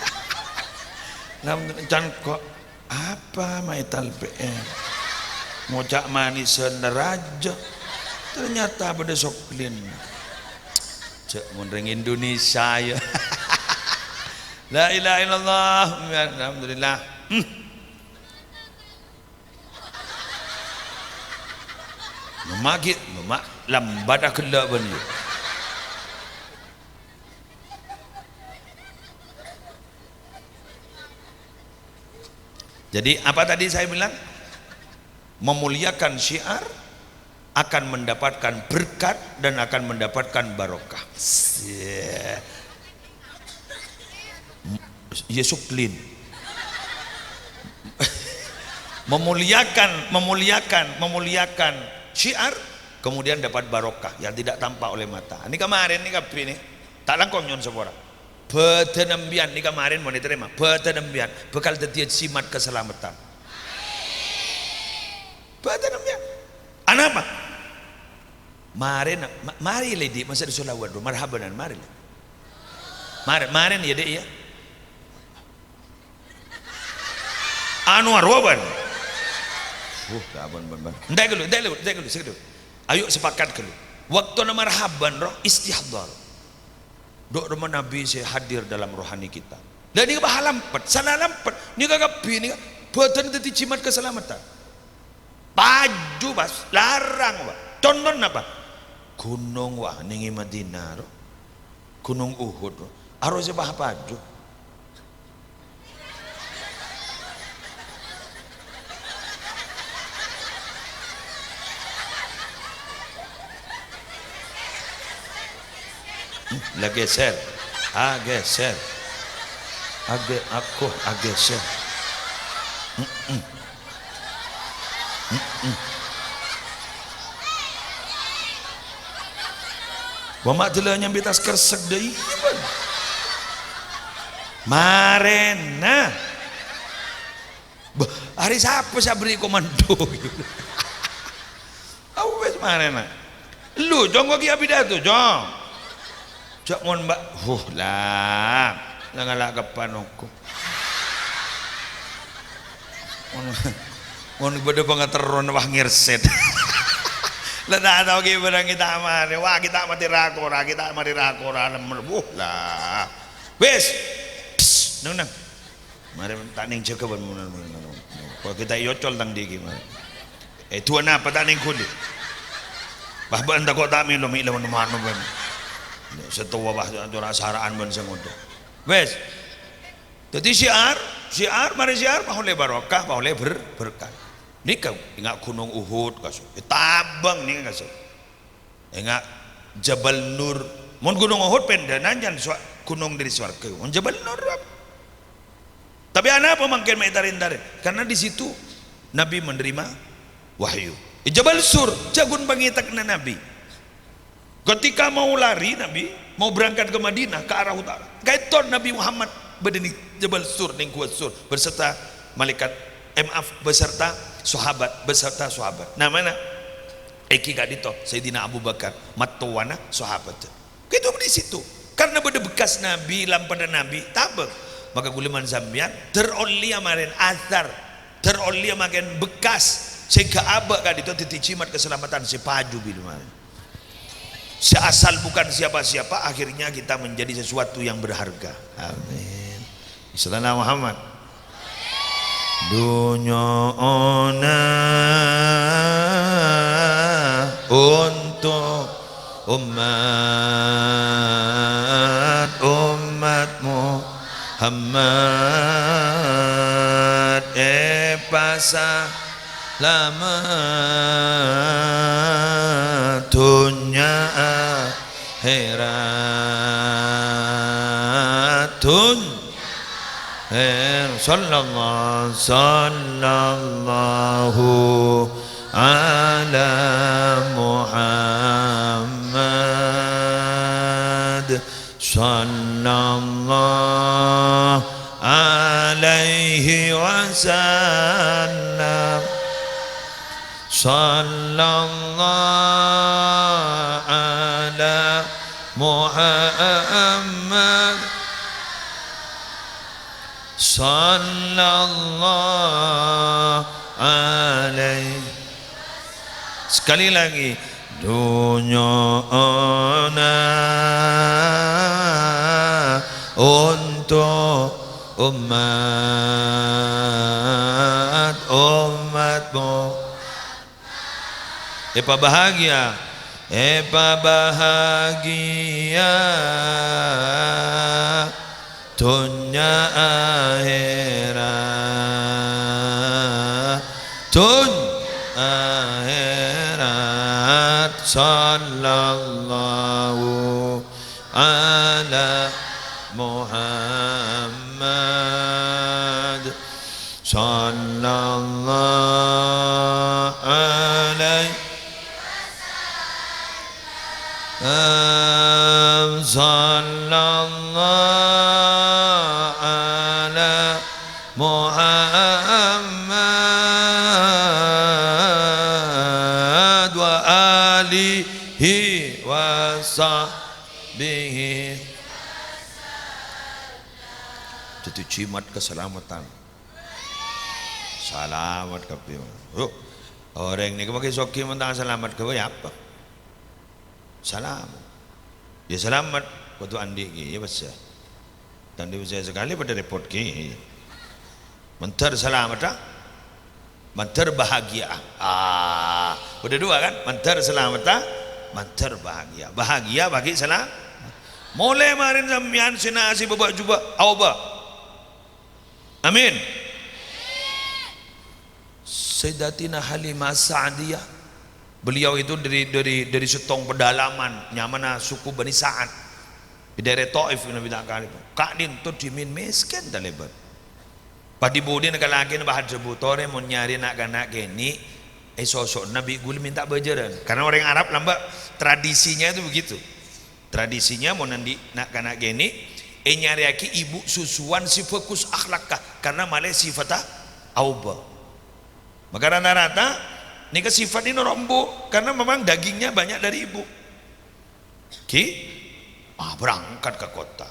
Alhamdulillah, can kok apa ma' ètalpè'è? Ngoca' manèsan rajâ. Ternyata bâdâ soklin. Jâ' mon rèng Indonesia, ya. La ilaha illallah. Alhamdulillah. Hmm. Mama ghi', mama lambât aghellâ' bân iyâ. Jadi, apa tadi saya bilang? Memuliakan syiar akan mendapatkan berkat dan akan mendapatkan barokah. Sia. Yesuklin. Memuliakan, memuliakan, memuliakan syiar, kemudian dapat barokah yang tidak tampak oleh mata. Ini kemarin nih, kabbhi nih. Ta' langkong nyo'on sapora. Bhâdhân empèyan nih kemarin mon ètarèma. Bhâdhân empèyan bhâkal dhâddhiyâ jimat kasalameddhân. Bhâdhân empèyan. Anapa? Marèn, ma-, marè lè, Dhi', masa' di Solawan, bro. Marhabanan, marè lè. Marè, marèn, ya, Dhi', ya. Anu arowa, bân. Uh, ta' bân, bân, bân. Entè' ghâllu, entè' ghâllu, entè' ghâllu, sè ghâllu. Ayo sepakat ghâllu. Waktona marhaban, ro, istihdhar. Dhu' roma Nabi sè hadir dalam rohani kita. Lah, nèka bâ' lambât, sala lambât. Nèka kabbhi nèka bhâdhân dhâddhi jimat kasalameddhân. Paju, pas, larang, Pak. Contona apa? Ghunong, wah, nèng è Madinah, ro. Ghunong Uhud, ro. Arosè pas paju. Hmm, la ghèsèr. Aghèsèr. Aghè-, akoh aghèsèr. Mm-mm. Mm-mm. Wa ma' dâlâ nyambi tas kersek dâ' iyâ, bân. Marèna. Bâh, arè sapa sè aberri' komando? Awes marèna. Lu, Cong, ghi' apidato, Cong. Ca'na mon, Mbak. Huh, la. La ngala' keppan ongghu. Mon, mon bâdâ pangaterrona, wah, ngèrsèt. La ta' tao ghi' bârâng ghi' ta' marè. Wah, ghi' ta' matè ra-kora, ghi' ta' marè ra-kora, lemmel. Wuh, la. Wis. Psst, neng-neng. Marè ta' nèng jâgâ bân mon, mon, mon, mon. Kok ghi' ta' èocol tang dhi' ghi' marè. Eh, duwâ' napa ta' nèng ghuli? Wah, bâ'na tako' ta' mèlo, mè' lawan mano bân. Sè towa, wah, cora' sara'an bân sè ngodâ. Wes. Dhâddhi syiar, syiar, marè syiar, paollè barokah, paollè ber-, berkat. Nèka, enga' Gunong Uhud, kaso. Ètabâng nèka, kaso. Enga' Jabal Nur. Mon Gunong Uhud pendhâna nyan swa-, gunong dâri sowarghâ. Mon Jabal Nur, apa? Tapè anapa mangkèn mè' tarèn-tarèn? Karena di situ Nabi menerima wahyu. È Jabal Sur, jhâ' ghun pangètèkna Nabi. Ketika mau lari Nabi, mau berangkat ke Madinah, ke arah utara, kaèto Nabi Muhammad bâdâ è Jabal Sur, è Gua Sur, beserta malaikat, eh, maaf, beserta sahabat, beserta sahabat. Namana? Èngghi ka'dinto, Sayyidina Abu Bakar, mattowana sahabat. Kaèto di situ. Karena bâdâ bekas Nabi, lampadhâ Nabi, tabâng. Maka ghulâ bân sampèyan, dâr ollèya marèn athar, dâr ollèya marèn bekas, sè ghâ' abâ' ka'dinto dhâddhi jimat keselamatan sè paju bilâ marèn. Sè asal bukan siapa-siapa, akhirnya kita menjadi sesuatu yang berharga. Amin. Sallallahu Muhammad. Dhunyo'ona onto' ommat, ommat Muhammad èpasalamet dhunnya akhèrat. Dhun-, eh, sallallahu, sallallahu ala Muhammad. Sallallahu alaihi wasallam. Sallallahu ala Muhammad. Sallallahu alaihi. Sekali lagi. Dhunyo'ona onto' ommat, ommat Mu-, èpabahagiyâ, èpabahagiyâ. Dhunnya akhèrat, dhunnya akhèrat. Sallallahu ala Muhammad. Sallallahu alaihi Sallallahu ala Muhammad wa alihi wa sahbihi. Dhâddhi jimat keselamatan. Salamet kabbhi. Huh. Orèng nèko makè soghi mon ta' salamet kabbhi, apa? Salam. Yâ salamet, kodhu andi' ghi, yâ pèssè. Ta' andi' pèssè sakalè padâ rèpot ghi. Mandhâr salamet, ah. Mandhâr bahagia. Ah, udah dua kan? Mandhâr salamet, ah. Mandhâr bahagia. Bahagia bagi salam. Molaè marèn sampèyan sè nasèbhâ bâ' jhubâ' aobâ. Amin. Sayyidatina Halimah Sa'diyah, beliau itu dari, dari, dari sèttong pedalaman, nyamana suku Bani Sa'ad. È daerah Taif, Nabi ta' kalèbât. Ka'dinto dhimèn mèskèn talèbât. Pas dhi-budhina kalakèna pas adhâbu, "Torè mon nyarè na'-kana' kènè', èsoso'na bi' ghulâ mènta bhâjârân." Karena orang Arab lambâ' tradisinya itu begitu. Tradisinya mon andi' na'-kana' kènè', ènyarèyaghi ibu susuwan sè bhâghus akhlakka, karena malè sifatta aobâ. Maka rata-rata nèka sifat ini noro' embu', karena memang dagingnya banyak dari ibu. Ki, ah, berangkat ka kottha.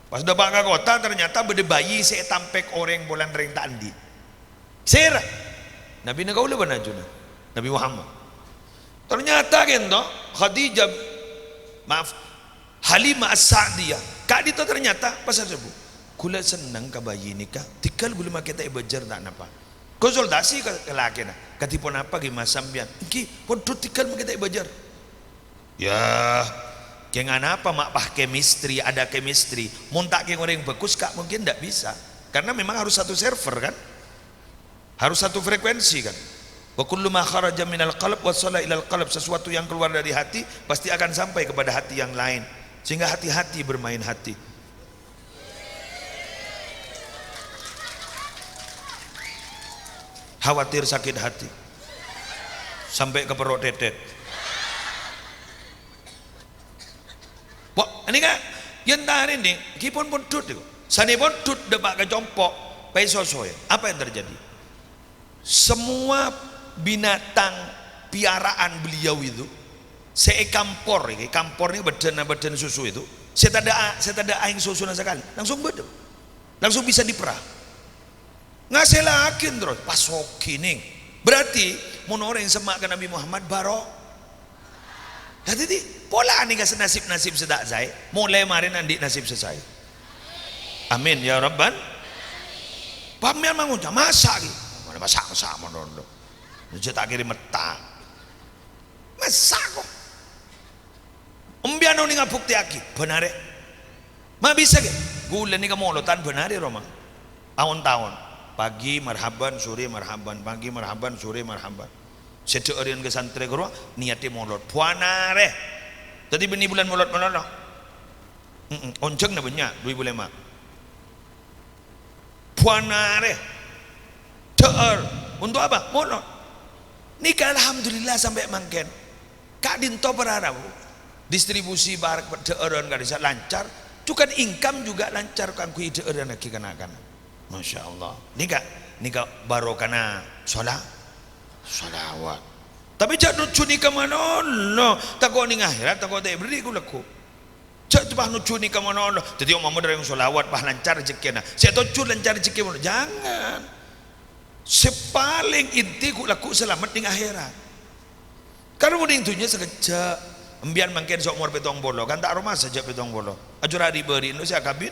Pas dâpa' ka kottha, ternyata bâdâ bayi sè ètampèk orèng polana rèng ta' andi'. Sèra? Nabina kaulâ bân ajunan, Nabi Muhammad. Ternyata kènto, Khadijah, maaf, Halimah As-Sa'diyah, ka'dinto ternyata pas adhâbu, "Ghulâ senneng ka bayi nèka, tèghâl ghulâ makè ta' èbhâjâr ta' napa." Konsultasi ka, ka lakèna, "Kadhi ponapa ghi, Mas, sampèyan?" "Èngghi, pon dhut tèghâl makè ta' èbhâjâr." Ya, kèng anapa ma' pas chemistry, ada chemistry? Mon ta' kèng orèng bhâghus, Ka', mungkin ndak bisa. Karena memang harus satu server, kan? Harus satu frekuensi, kan? "Wa kullu ma kharaja minal qalb wasala ilal qalb." Sesuatu yang keluar dari hati pasti akan sampai kepada hati yang lain. Sehingga hati-hati bermain hati. Khawatir sakit hati. Sampai ke perut tetet. Wah, ini, Ka', yèn tarèna, ghi pon pondhut itu. Sanèpon dhut dâpa' ka compo', pèsosoè. Apa yang terjadi? Semua binatang piaraan beliau itu, sè èkampor, èkampor ini badan, badan susu itu, sè tadâ', sè tadâ' aèng susuna sakalè, langsung bâdâ. Langsung bisa diperah. Ngasèllaghi terros, pas soghi, nèng. Berarti, mon orèng semma' ka Nabi Muhammad, baro-, Dhâddhi, polana ka nasib-nasib sè ta' saè, molaè marèna andi' nasib sè saè. Amin, ya Rabbal. Pas sampèyan mangoca', "Masa', ghi?" Masa', masa', masa', mon rondo. Jhâ' ta' kèra metta. Masa' kok. Empèyan onèng abuktèyaghi, bhender. Ma' bisa, ghi? Ghulâ nèka molodhân bhender, Roma. Taon-taon. Pagi marhaban, sore marhaban, pagi marhaban, sore marhaban. Sè dhâ'ârân ka santrè ghârowa, niyaddhi molod. Bhender. Dhâddhi bânnè bulân molod-molod, no? Mm-mm. Onjhângnga bânnya', dhu èbu lèma'. Bhender. Dhâ'âr. Untuk apa? Molod. Nèka alhamdulillah sampè' mangkèn. Ka'dinto para rabu. Distribusi bar-, dhâ'ârân ka'dissa' lancar. Jhughân income juga lancar kaangghuy dhâ'ârânnaghi na'-kana'. Masya Allah. Nèka, nèka barokana shola-, sholawat. Tapè jhâ' nojjhu nèka malolo. Tako' nèng akhèrat, tako' ta' èberri' ghu-lagghu. Jhâ' pas nojjhu nèka malolo. Dhâddhi, omamma orèng sholawat, pas lancar rejekkèna. Sè tojjhu lancar rejekkè malolo. Jangan. Sè palèng inti ghu-lagghu salamet nèng akhèrat. Kan mon nèng dhunnya sakejjhâ'. Empèyan mangkèn saomor pèttong polo, kan ta' aromasa jhâ' pèttong polo. Ajhur ri'-bâri'na sè akabin.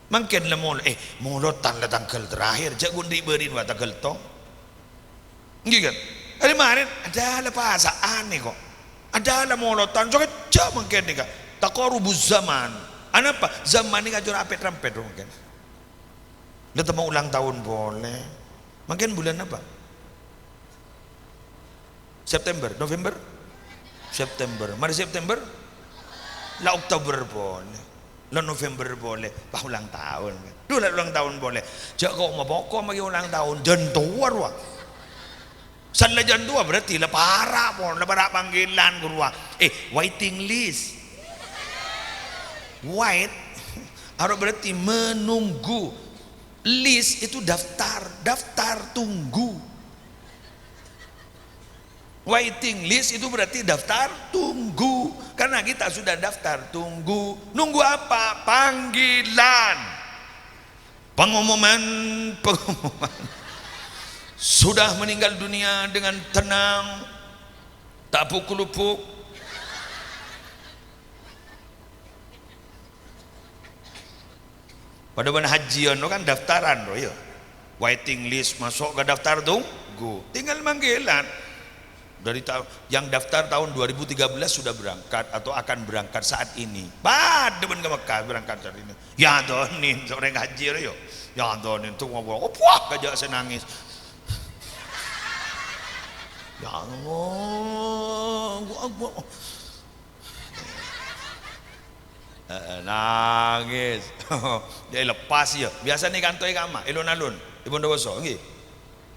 Mangkèn la mol-, eh, molodhân la tangghâl terakhir, jhâ' ghun ri'-bâri'na wa tangghâl tong. Ènggi, kan? Arè marèn, adâ' la pasa'an nèko. Adâ' la molodhân, sakejjhâ' mangkèn nèka. Taqarubuz zaman. Anapa? Zaman nèka ajhur apèt-rampèt, mangkèn. La temmo ulang taon polè. Mangkèn bulân apa? September, November? September. Marè September? La Oktober polè. La November polè. Pas ulang taon. Dhu, la ulang taon polè. Jhâ' ko' mapoko maghi ulang taon. Jhân towa rowa. Sella jhân towa berarti la para' pon, la para' panggilan ghârowa. Eh, waiting list. Wait. Aro berarti menunggu. List itu daftar, daftar tunggu. Waiting list itu berarti daftar tunggu. Karena kita sudah daftar tunggu. Nunggu apa? Panggilan. Pengumuman, pengumuman. Sudah meninggal dunia dengan tenang, tak bukul-bukul. Padâ bân hajjiyân kan daftaran, ro, ya. Waiting list, masuk ke daftar tunggu. Tinggal manggilan. Dari ta-, yang daftar tahun dua ribu tiga belas sudah berangkat atau akan berangkat saat ini. Padâ bân ka Mekkah berangkat hari ini. Ya, Doni, orèng hajji, ro, ya. Ya, Doni, tuh ngobrol. Oh, wah, kajâ' sè nangis. Ya Allah, Allahu Akbar. Heeh, nangis. Jhâ' lepas, ya. Biasanya kanto è kamma, è lon-alon. È pondok poso, ngghi.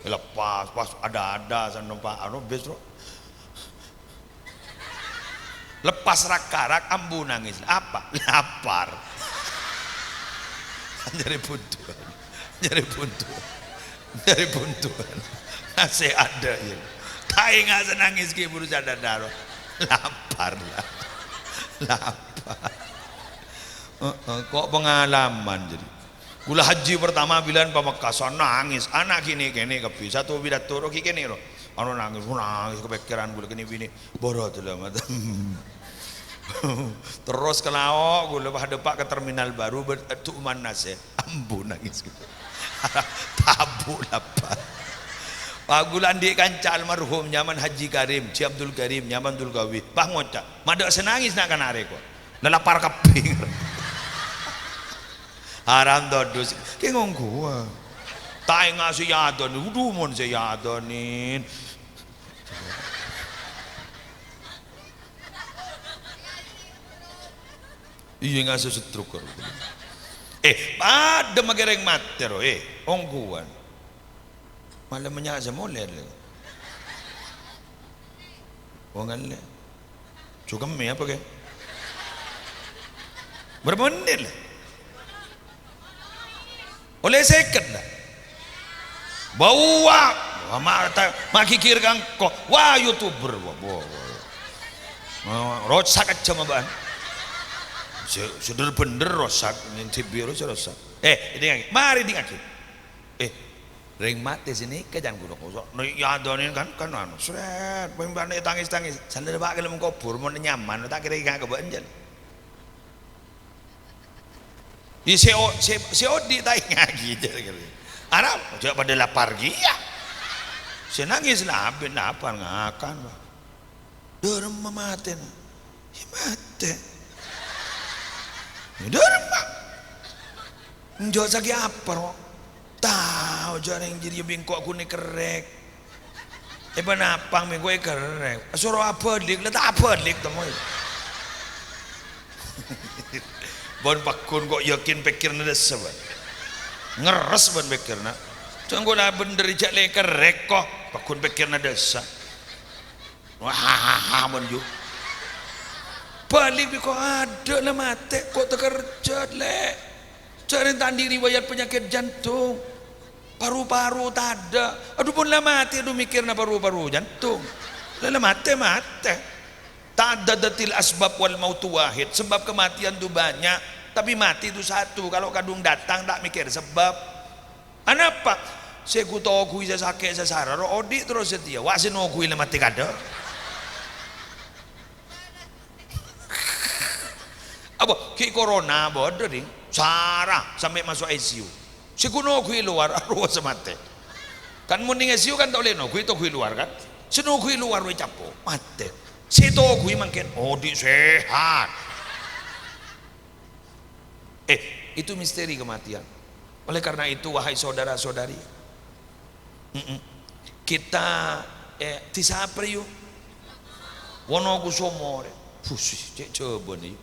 Lepas, pas ada-ada, san numpak, anu, bis, bro. Lepas rak-karak, ambu nangis. Apa? Lapar. Jhâ' buntu. Jhâ' buntu. Jhâ' buntu. Nasè'at, ya. Ta' enga' sè nangis ghi' buru sadar. Lapar, la. Lapar. Heeh, kok pengalaman jadi. Ghulâ hajji pertama bilân Pamekasan nangis, ana' kènè'-kènè' kabbhi, satu pidato ro ghi' kènè' ro. Anu nangis, nangis kapèkkèran ghulâ kènè' binè', bârâ' dâlâ mata. Terros ka lao', ghulâ pas dâpa' ka terminal baru, ber-, du'umman nasè', ambu nangis. Tabu' lapar. Aku la andi' kanca almarhum, nyamana Haji Karim, Ji Abdul Karim, nyamana Abdul Kawi. Pas ngoca', "Madâ' sè nangès na'-kana' rèya, ko'. La lapar kabbhi." Haram todus. Kè ngongghuwâ. Ta' enga' sè èadhânin, udhu mon sè èadhânin. Iyâ, ngaso setruk karo. Eh, padâ makè rèng matè, ro, eh, ongghuwân. Malam menya' sè molè, lè. Wong alè. Jhughâmmè apa, kè? Bârâmpa mennit, lè? Ollè sèket, la. Bâuwâ. Wah, ma-, ta-, maghighir ka engko'. Wah, YouTuber. Wah, wah, wah. Wah, rosak ajâm bâ'ân. Sè, sè dhâr-bhendhâr rosak, ngintip biro sè rosak. Eh, èdingngaghi. Marè èdingngaghi. Eh, rèng matè sè nèka jhân ghulâ kosok. Nè, èadhânin kan, kan anu. Srèt, pèmbâna ètangès-tangès. Sandhâr bâ' ka dâlem kobhur, mon nyaman, ta' kèra ènga' ka bâ'ân, jhân. Iyâ, sè o-, sè, sè odi' ta' èngaghi, jhâ' kèra. Arapa, jhâ' padâ lapar kèya. Sè nangès la abit lapar ngakan, Pak. Dhâremma matèna. Iyâ, matè. Iyâ, dhâremma. Enjâ' sakè' apa, ro? Tao jhâ' rèng jârèya bi' engko' ghun èkerrèk. Èpanapang mèngko èkerrèk. Soro abâlik, la ta' abâlik, temmo. Bân pagghun ko' yakin pèkkèrra dâssa, bân. Ngerres bân pèkkèrra. Jhâ' engko' la bhendher jhâ' la èkerrèk, ko'. Pagghun pèkkèrra dâssa. Wah, bân yu. Bâlik bi' ko' adâ' la matè, ko' takerjhât, lè'. Jhâ' rèng ta' andi' riwayat penyakit jantung. Paru-paru tadâ'. Adhu, mon la matè, adhu, mèkkèrra paru-paru jantung. La, la matè, matè. Ta'addadatil asbab wal mautu wahid. Sebab kematian itu banyak, tapi mati itu satu. Kalau kadhung datang, ta' mèkkèr sebab. Anapa? Sè èghu-toghuwi sè sakè' sè sara, ro odi' terros satèya. Wa' sè noghuwi la matè kadâ'. Apa? Ghi' corona bâdâ, ding. Sara sampè' maso' I C U. Sè ghu noghuwi lowar, arowa sè matè. Kan mon neng I C U kan ta' ollè noghuwi, toghuwi lowar, kan? Sè noghuwi lowar rowa ècapo', matè. Sè toghuwi mangkèn odi' sehat. Eh, itu misteri kematian. Oleh karena itu, wahai saudara-saudari, mm-mm, kita, eh, dhisa apa, yu? Wonokusumo arè. Busi, cè' jhâbâna, yu.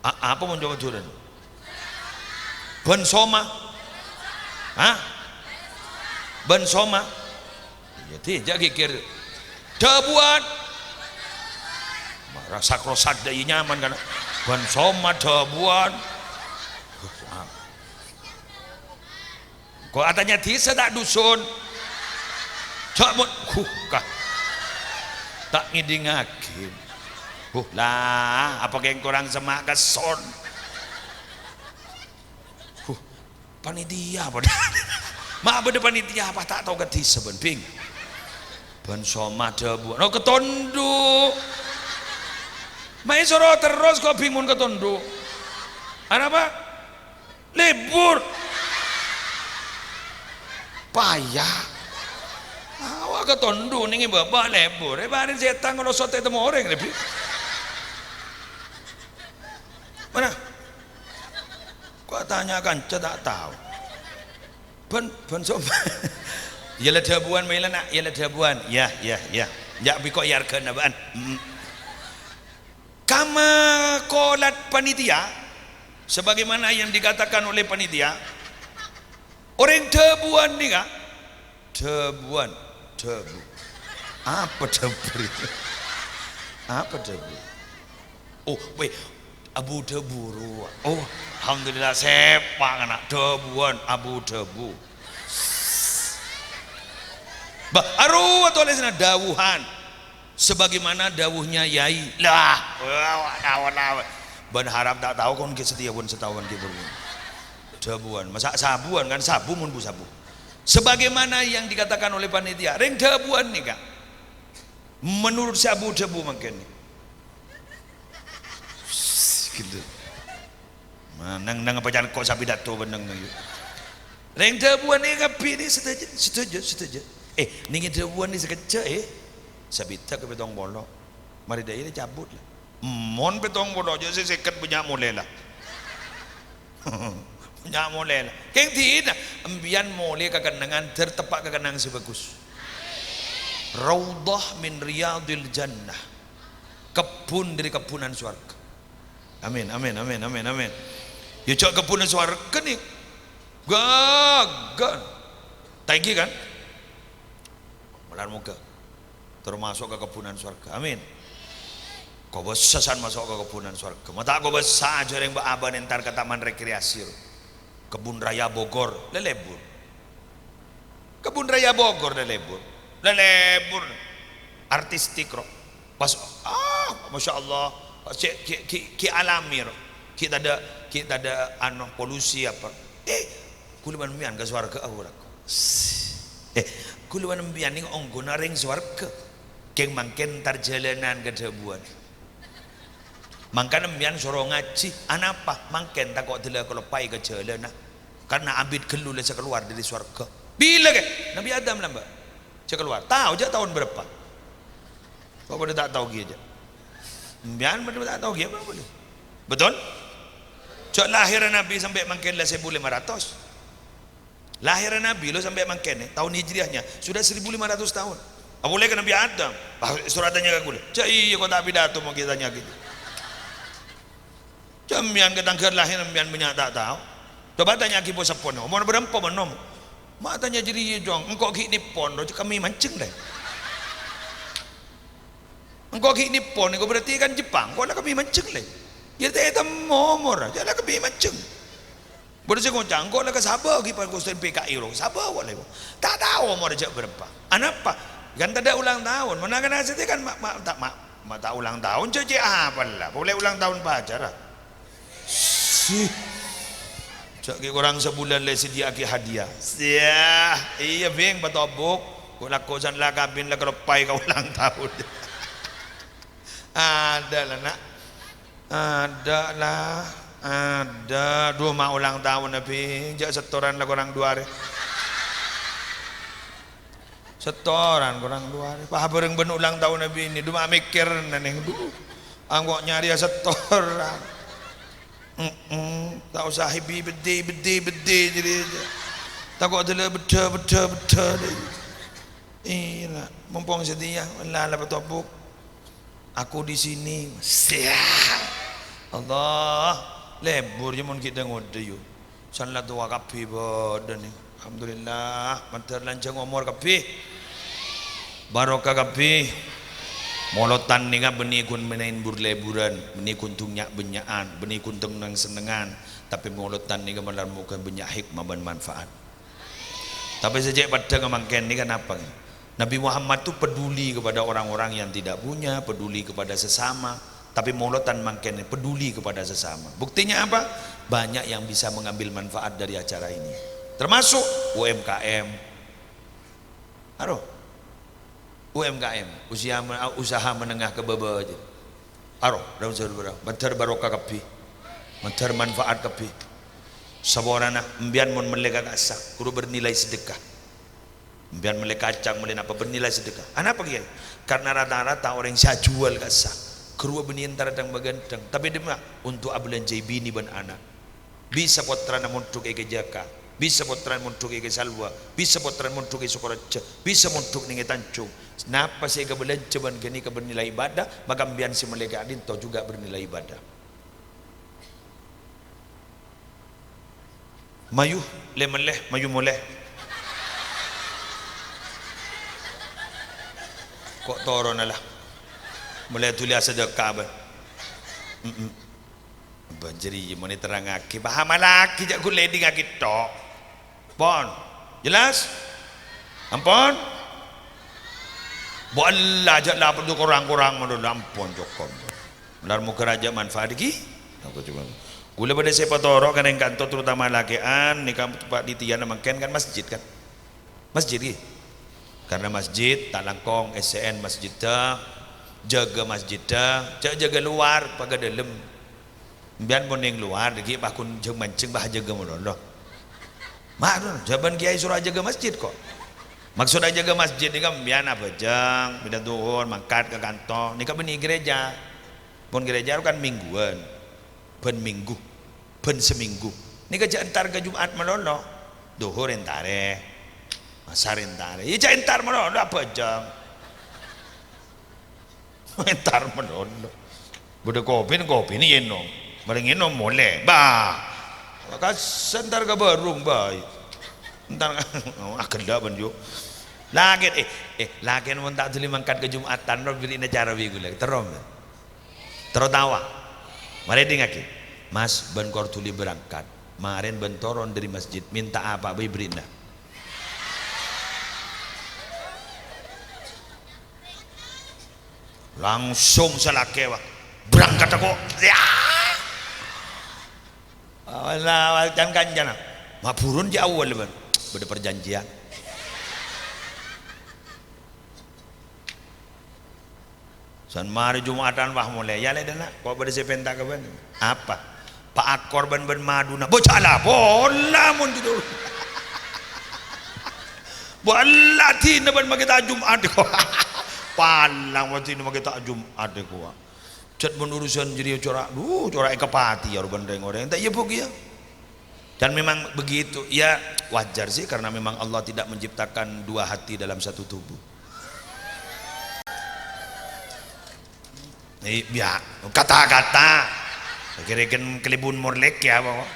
A-, apa mon Jhâbâ Madhurâna? Bân Soma? Hah? Bân Soma? Iyâ, dhijâ' ghighir. Dhâbuwân. Ma-, rasak-rosak dâ' iyâ nyaman, kan? Bân Soma dhâbuwân. Ko' atanya dhisa ta' dusun? Jhâ' mon, huh, ka. Ta' ngèdingngaghi. Huh, la, apa kèng korang semma' ka son? Huh, panitia apa? Ma' bâdâ panitia apa ta' tao ka dhisa bân bing? Bân Soma dhâbuwân. Oh, katondhu'. Ma' èsoro terros ko' bing mon katondhu'. Anapa? Lebur. Paya. Awak katondhu' nèng è bâbâ lebur. È bâreng sètan ngono sote temo orèng, lebbi. Mana? Ko' atanya kanca ta' tao. Bân, bân Soma. Iyâ la dhâbuwân, maèla, na'. Iyâ la dhâbuwân. Iyâ, iyâ, iyâ. Jhâ' bi' ko' èarghâna bâ'ân. Mm. Kama qalat panitia, sebagaimana yang dikatakan oleh panitia, orèng dhâbuwân nèka, dhâbuwân, dhâbu. Apa dhâbu? Apa dhâbu? Oh, weh, Abu Dhâbu rowa. Oh, alhamdulillah, sèpa' kana' dhâbuwân, Abu Dhâbu. Bâ, arowa tolèsanna dhâbuwân. Sebagaimana dhâbuwânna Yai. Lah, wah, wah, wah, wah. Bân harap ta' tao kon ghi' satèya bân sataon ghi' buru. Dhâbuwân, masa' sabuwân kan, sabu mon bu-sabu. Sebagaimana yang dikatakan oleh panitia, rèng dhâbuwân nèka. Menurut sè Abu Dhâbu mangkèn. Gitu. Nah, neng, neng apa can ko' sapidato bân neng, neng. Rèng dhâbuwân nèka kabbhi nè sadhâjâ, sadhâjâ, sadhâjâ. Eh, nèng è dhâbuwân nè sakejjhâ', eh. Sabidhâk ka pèttong polo. Marè dhâ' iyâ cabut la. Mon pèttong polo, jhâ' sè sèket bânnya' molè la. Bânnya' molè la. Kèng dinah, embiyan molè ka kennengngan, dhâr teppa' ka kennengngan sè bhâghus. Raudhah min riyadil jannah. Kebbhun dhâri kebbhunan sowarghâ. Amin, amin, amin, amin, amin. Yâ, jhâ' kebbhunna sowarghâ nè. Ghâghâ. Ta' ènggi, kan? Molar moghâ terro maso' ka kebbhunan sowarghâ. Amin. Kobâsa san maso' ka kebbhunan sowarghâ. Ma' ta' kobâsa jhâ' rèng bâ'-abâ' entar ka taman rekreasi, ro. Kebun Raya Bogor, lè-lebur. Kebun Raya Bogor, lè-lebur. Lè-lebur. Artistik, ro. Pas, ah, Masya Allah. Pas cè', ghi', ghi', ghi' alami, ro. Ghi' tadâ', ghi' tadâ', anu, polusi apa. Eh, kaulâ bân sampèyan ka sowarghâ, aura. Eh, kaulâ bân sampèyan nèng ongghuna rèng sowarghâ. Kèng mangkèn entar jhâlânan ka dhâbuwân. Mangkana sampèyan soro ngajhi. Anapa? Mangkèn tako' dâlâ kaloppaè ka jhâlâna. Karna abit ghâllu la sè kalowar dhâri sowarghâ. Bilâ, kè? Nabi Adam lambâ' sè kalowar. Tao jhâ' taon bârâmpa? Kok padâ ta' tao kèya jhâ'? Sampèyan padâ ta' tao kèya apa boleh? Betul? Jhâ' lahèrra Nabi sampè' mangkèn la sèbu lèma ratos. Lahèrra Nabi lo sampè' mangkèn, taon Hijriyahnya sudah seribu lima ratus tahun. Apolè ka Nabi Adam. Wah, soro atanya ka kaulâ. Jhâ' iyâ, kok ta' pidato mon ghi' tanya gitu. Sampèyan ka tangghâl lahèr sampèyan bânnya' ta' tao. Coba tanya'aghi po-seppona, omor bârâmpa bân nom? Ma' tanya jârèya, Cong. Engko' ghi' nèpon, ro, kemmè manjheng, lè. Engko' ghi' nèpon, engko' berarti kan Jepang, engko' la kemmè manjheng, lè. Yâ, ta' ètemmo omor, jhâ' la kemmè manjheng. Bâdâ sè ngoca', "Engko' la ka Sabah ghi' pas kosten P K I ro, Sabah wa' la iko." Ta' tao omorra jhâ' bârâmpa. Anapa? Kan tadâ' ulang tahun. Mon akana sèdhâ kan ma', ma', ta', ma', ma' ta' ulang tahun, jhâ' cè' apa la? Polè ulang tahun pacarra. Sih. Jhâ' ghi' korang sabulân la èsadhiyâ'aghi hadiah. Yah, iyâ, Bhing, patobuk. Kok lako san la kabin la kaloppaè ka ulang tahun. Adâ' la, Na'. Adâ' la, adâ'. Dhu, ma' ulang tahun, Abi. Jhâ' setoran la korang du arè. Setoran korang du arè. Pas bhâreng bân ulang tahun, Abi, nè. Dhu, ma' mèkkèrna, nèng. Dhu, engko' nyarèya setoran. Mm-mm. Ta' osa hebi beddhi, beddhi, beddhi, jârèya. Tako' dâlâ beddhâ, beddhâ, beddhâ, dâ. Iyâ, Na'. Mompong satèya, la, la patobuk. Aku di sini. Siap. Allah, lebur yâ mon ghi' dâ-ngodâ yâ. San la towa kabbhi bâdâna. Alhamdulillah, mandhâr lanjhâng omor kabbhi. Barokah kabbhi. Molotan nèka bânnè ghun mènaèn bur-leburan, bânnè ghun dhunnya'-bânnya'an, bânnè ghun teng-, nang-sennengngan, tapè molotan nèka malar moghâ bânnya' hikmah bân manfaat. Tapè sè cè' peddhângnga mangkèn nèka napa, ngghi? Nabi Muhammad tuh peduli kepada orang-orang yang tidak punya, peduli kepada sesama. Tapè molotan mangkèn peduli kepada sesama. Buktinya apa? Banyak yang bisa mengambil manfaat dari acara ini. Termasuk U M K M. Aro. U M K M, usia me-, usaha menengah ke bawah aja. Aro, daun saudara, mandhâr barokah kabbhi. Mandhâr manfaat kabbhi. Saporana, empèyan mon mellè ka ka'issa, kodhu bernilai sedekah. Empèyan mellè kacang, mellè napa, bernilai sedekah. Anapa, Kiai? Karena rata-rata orèng sè ajhuwâl ka'issa, ghâruwa bânnè entara dhâng-maghândhâng. Tapè dimma? Untuk abhâlânjhâi binè bân ana'. Bisa pottrana mondhuk è Kajaka, bisa pottrana mondhuk è Kasalwa, bisa pottrana mondhuk è Sukorejo, bisa mondhuk nèng è Tanjung. Napa sè èkabhâlânjhâ bân ghânèka bernilai ibadah, maka empèyan sè mellè ka'dinto juga bernilai ibadah. Mayu, lè-mellè, mayu molè. Ko' torona la. Molè dhuli asadhâka, bân. Mm-mm. Bân jârèya mon èterrangngaghi, pahamaghi, jhâ' ghun èdingngaghi tok. Pon? Jelas? Ampon? Bu Allah, jhâ' la perlu korang-korang malolo, ampon, cokop. Lar moghâ rajâ manfaat ghi. Aku cuma. Ghulâ bâdâ sè patoro' ka nèng kanto, terutama lakè'an, nèka panitiyana mangkèn kan masjid kan. Masjid, ghi? Karena masjid, ta' langkong, S C N masjiddhâ, jâgâ masjiddhâ, jhâ' jâgâ lowar, pagghâ dâlem. Empèyan mon nèng lowar, ghi' paghun jhâng-manjhâng, bâh jâgâ malolo. Ma', jhâ' bân kiai soro ajâgâ masjid, ko'. Maksod ajâgâ masjid nèka, sampèyan abhâjâng, bilâ dhuhur, mangkat ka kanto. Nèka bânnè gereja. Pon gereja kan mingguan. Bân minggu. Bân saminggu. Nèka jhâ' entar ka Jum'at malolo. Dhuhur entarè. Asar entarè. Iyâ jhâ' entar malolo, abhâjâng. Entar malolo. Bâdâ kopi, kopi nè ènom. Marè ènom molè. Bah. Kas entar ka bârung, bah. Entar aghellâ' bân yu. Lakèn, eh, eh, lakèn mon ta' dhuli mangkat ka Jum'atan, ro bherri'na cara bi' ghulâ. Terro, terro tawa. Marè èdingngaghi. "Mas, bân kor dhuli berangkat. Marèn bân toron dâri masjid, mènta apa bhâi bherri'na." Langsung sè lakè, wah, "Berangkat aku." Ya. Awal-awal can-kancana. Maburun jâ' awal, bân. Bâdâ perjanjian. San marè Jum'atan, wah, molè. "Ya, lè, dâna, ko' bâdâ sè pènta ka bân." "Apa?" "Pa' akor bân, bân maduna." "Bocah la pola mon gitu." "Bâ' la dina bân makè ta' Jum'at, ko'." "Palang, wah, dina makè ta' Jum'at, ko'." Jhât mon urusan jârèya cora', duh, cora' èkapatèya bân rèng-orèng. Ta' iyâ, Bu, kèya? Dan memang begitu. Ya, wajar sih, karena memang Allah tidak menciptakan dua hati dalam satu tubuh. Iyâ, kata-kata. Kèra-kèra kalèbun morlèk ya, apa?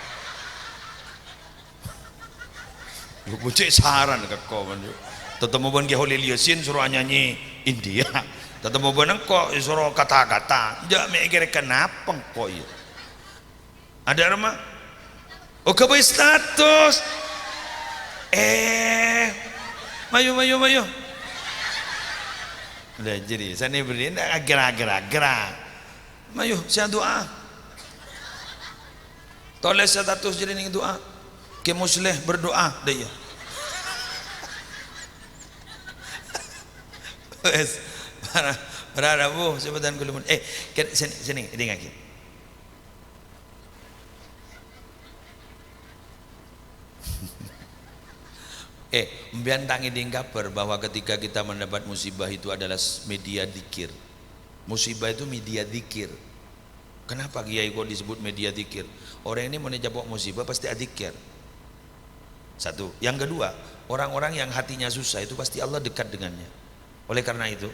Yu, cè' saran ka ko', man, yu. Tatemmo bân Kè Kholil Yasin soro anyanyi India. Tatemmo bân engko' soro kata-kata. Jâ' mè' kèra kenapa engko', iyâ? Ada, Rama? Oh, ghâbây status. Eh, mayu, mayu, mayu. Lah, jadi, sani beri, ndak ager-ager, ager. Mayu, sè adu'a. Tolès status jadi neng du'a. Kè Musleh berdoa, dâ' iyâ. Wes, para, para rabu, sebutan kulumun. Eh, kè-, sini, sini, dingngaghi. Eh, mbiyan ta' ngèdhing kabhâr bahwa ketika kita mendapat musibah itu adalah s-, media dzikir. Musibah itu media dzikir. Kenapa kiai kok disebut media dzikir? Orang ini mon ècapo' musibah pasti adzikir. Satu. Yang kedua, orang-orang yang hatinya susah itu pasti Allah dekat dengannya. Oleh karena itu,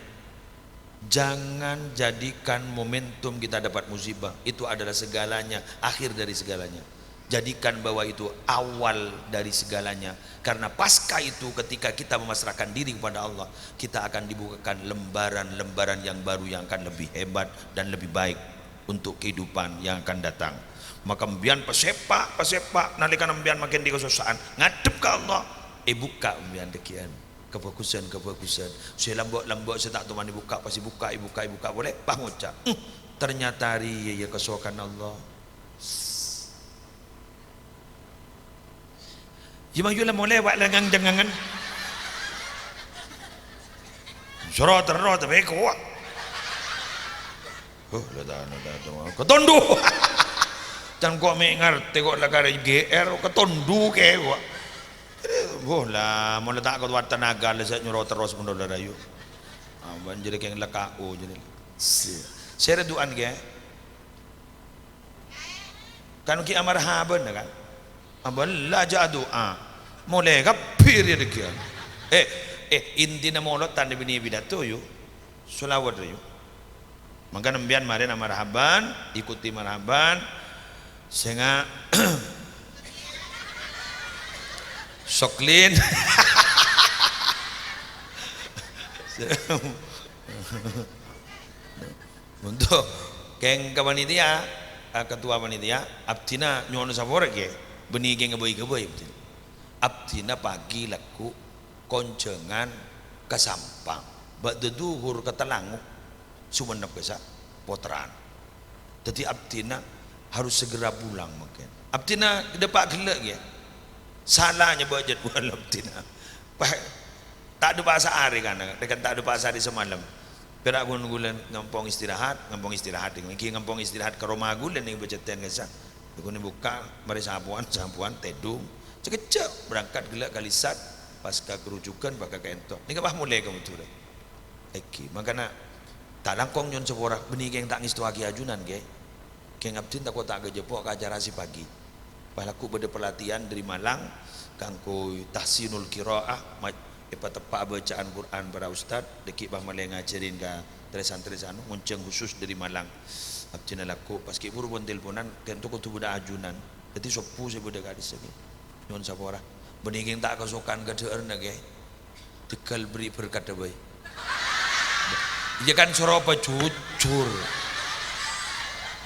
jangan jadikan momentum kita dapat musibah itu adalah segalanya, akhir dari segalanya. Jadikan bahwa itu awal dari segalanya. Karena pasca itu, ketika kita memasrahkan diri kepada Allah, kita akan dibukakan lembaran-lembaran yang baru, yang akan lebih hebat dan lebih baik untuk kehidupan yang akan datang. Maka mbiyan pasèpa', pasèpa', nalèkana mbiyan makin di kasossa'an, ngadhep ka Allah, èbukka' mbiyan dhâggi'ân. Kabhâghusân, kabhâghusân. Sè lambâ'-lambâ' sè ta' toman èbukka', pas èbukka', èbukka', èbukka' polè, pas ngoca', "Hmm, ternyata rèya, ya, kasokan Allah." Yâ, mayu la molè, wa', la ngang-jhângangan. Soro terro, tapè kowa'. Huh, la ta-, la ta-, ta-, katondhu. Can ko' mè' ngartè ko' la karè G R, katondhu kèya kowa'. Boh la, mon la ta' kowat tenaga, la sè nyoro terros mon la rayu. Aman jârèya kèng la K O jârèya. Sè, sè redu'an kèya. Kan ghi' amarhaban, kan? Abâlla jâ' adu'a. Molè kabbhi rèya dhâggi'ân. Eh, eh, intina molod ta' nè binè pidato, yu. Sholawat, yu. Mangkana mbiyan marèna marhaban, ikuti marhaban. Sènga' Soklin. Untuk kèng ka panitia, eh, ketua panitia, abdhina nyo'on sapora, Kè. Bânnè kèng ghâbây-ghâbây abdhina. Abdhina pagi lagghu' konjhângan ka Sampang, bâdâ dhuhur ka Talango, Sumenep kèsa' potteran. Dhâddhi abdhina harus segera pulang mangkèn. Abdhina dâpa' ghellâ', Kè. Sala nyèbâ jadwal abdhina. Pas ta' dâpa' saarè kan, kan ta' dâpa' saarè samalem. Pèra' ghun ghulâ ngampong istirahat, ngampong istirahat, èngghi ngampong istirahat ka roma ghulâ neng Bâjâtèn kèsa'. Ghun bukka', marè sapowan, sapowan, tèdung. Sakejjhâ' berangkat ghellâ' ka Lisat. Pas ka Grojogan, bâ' ka Kento. Nèka pas molè ka Madhurâ. Èngghi, mangkana ta' langkong nyo'on sapora, bânnè kèng ta' ngèstowaghi ajunan, Kè. Kèng abdhina tako' ta' ghâjâppo' ka acara sè pagi. Pas lagghu' bâdâ pelatihan dâri Malang, kaangghuy tahsinul qiraah, ma-, èpateppa' bâcaan Qur'an para ustad, dâgghi' pas malè ngajhârin ka trè-santrè sè anu, ngonjhâng khusus dâri Malang. Abdhina lagghu', pas ghi' buru pon telponan, Kento kodhu bâdâ ajunan. Dâddhi sobbhu sè bâdâ ka'dissa', Kè. Nyo'on sapora. Bânnè kèng ta' kasokan ka dhâ'ârna, Kè. Tegal bherri' berkat bhâi. Iyâ kan soro pajhujhur.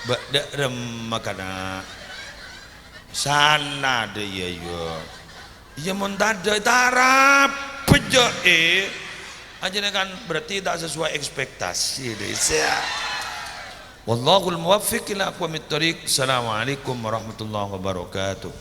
Bâ' dâ' remma kana'. Sala dâ' iyâ, iyâ. Iyâ mon tadâ' tarap bejjâ'è. Ajâna kan berarti ta' sesuai ekspektasi dâ' iyâ. Wallahul muwaffiq ila aqwamit thoriq. Assalamualaikum warahmatullahi wabarakatuh.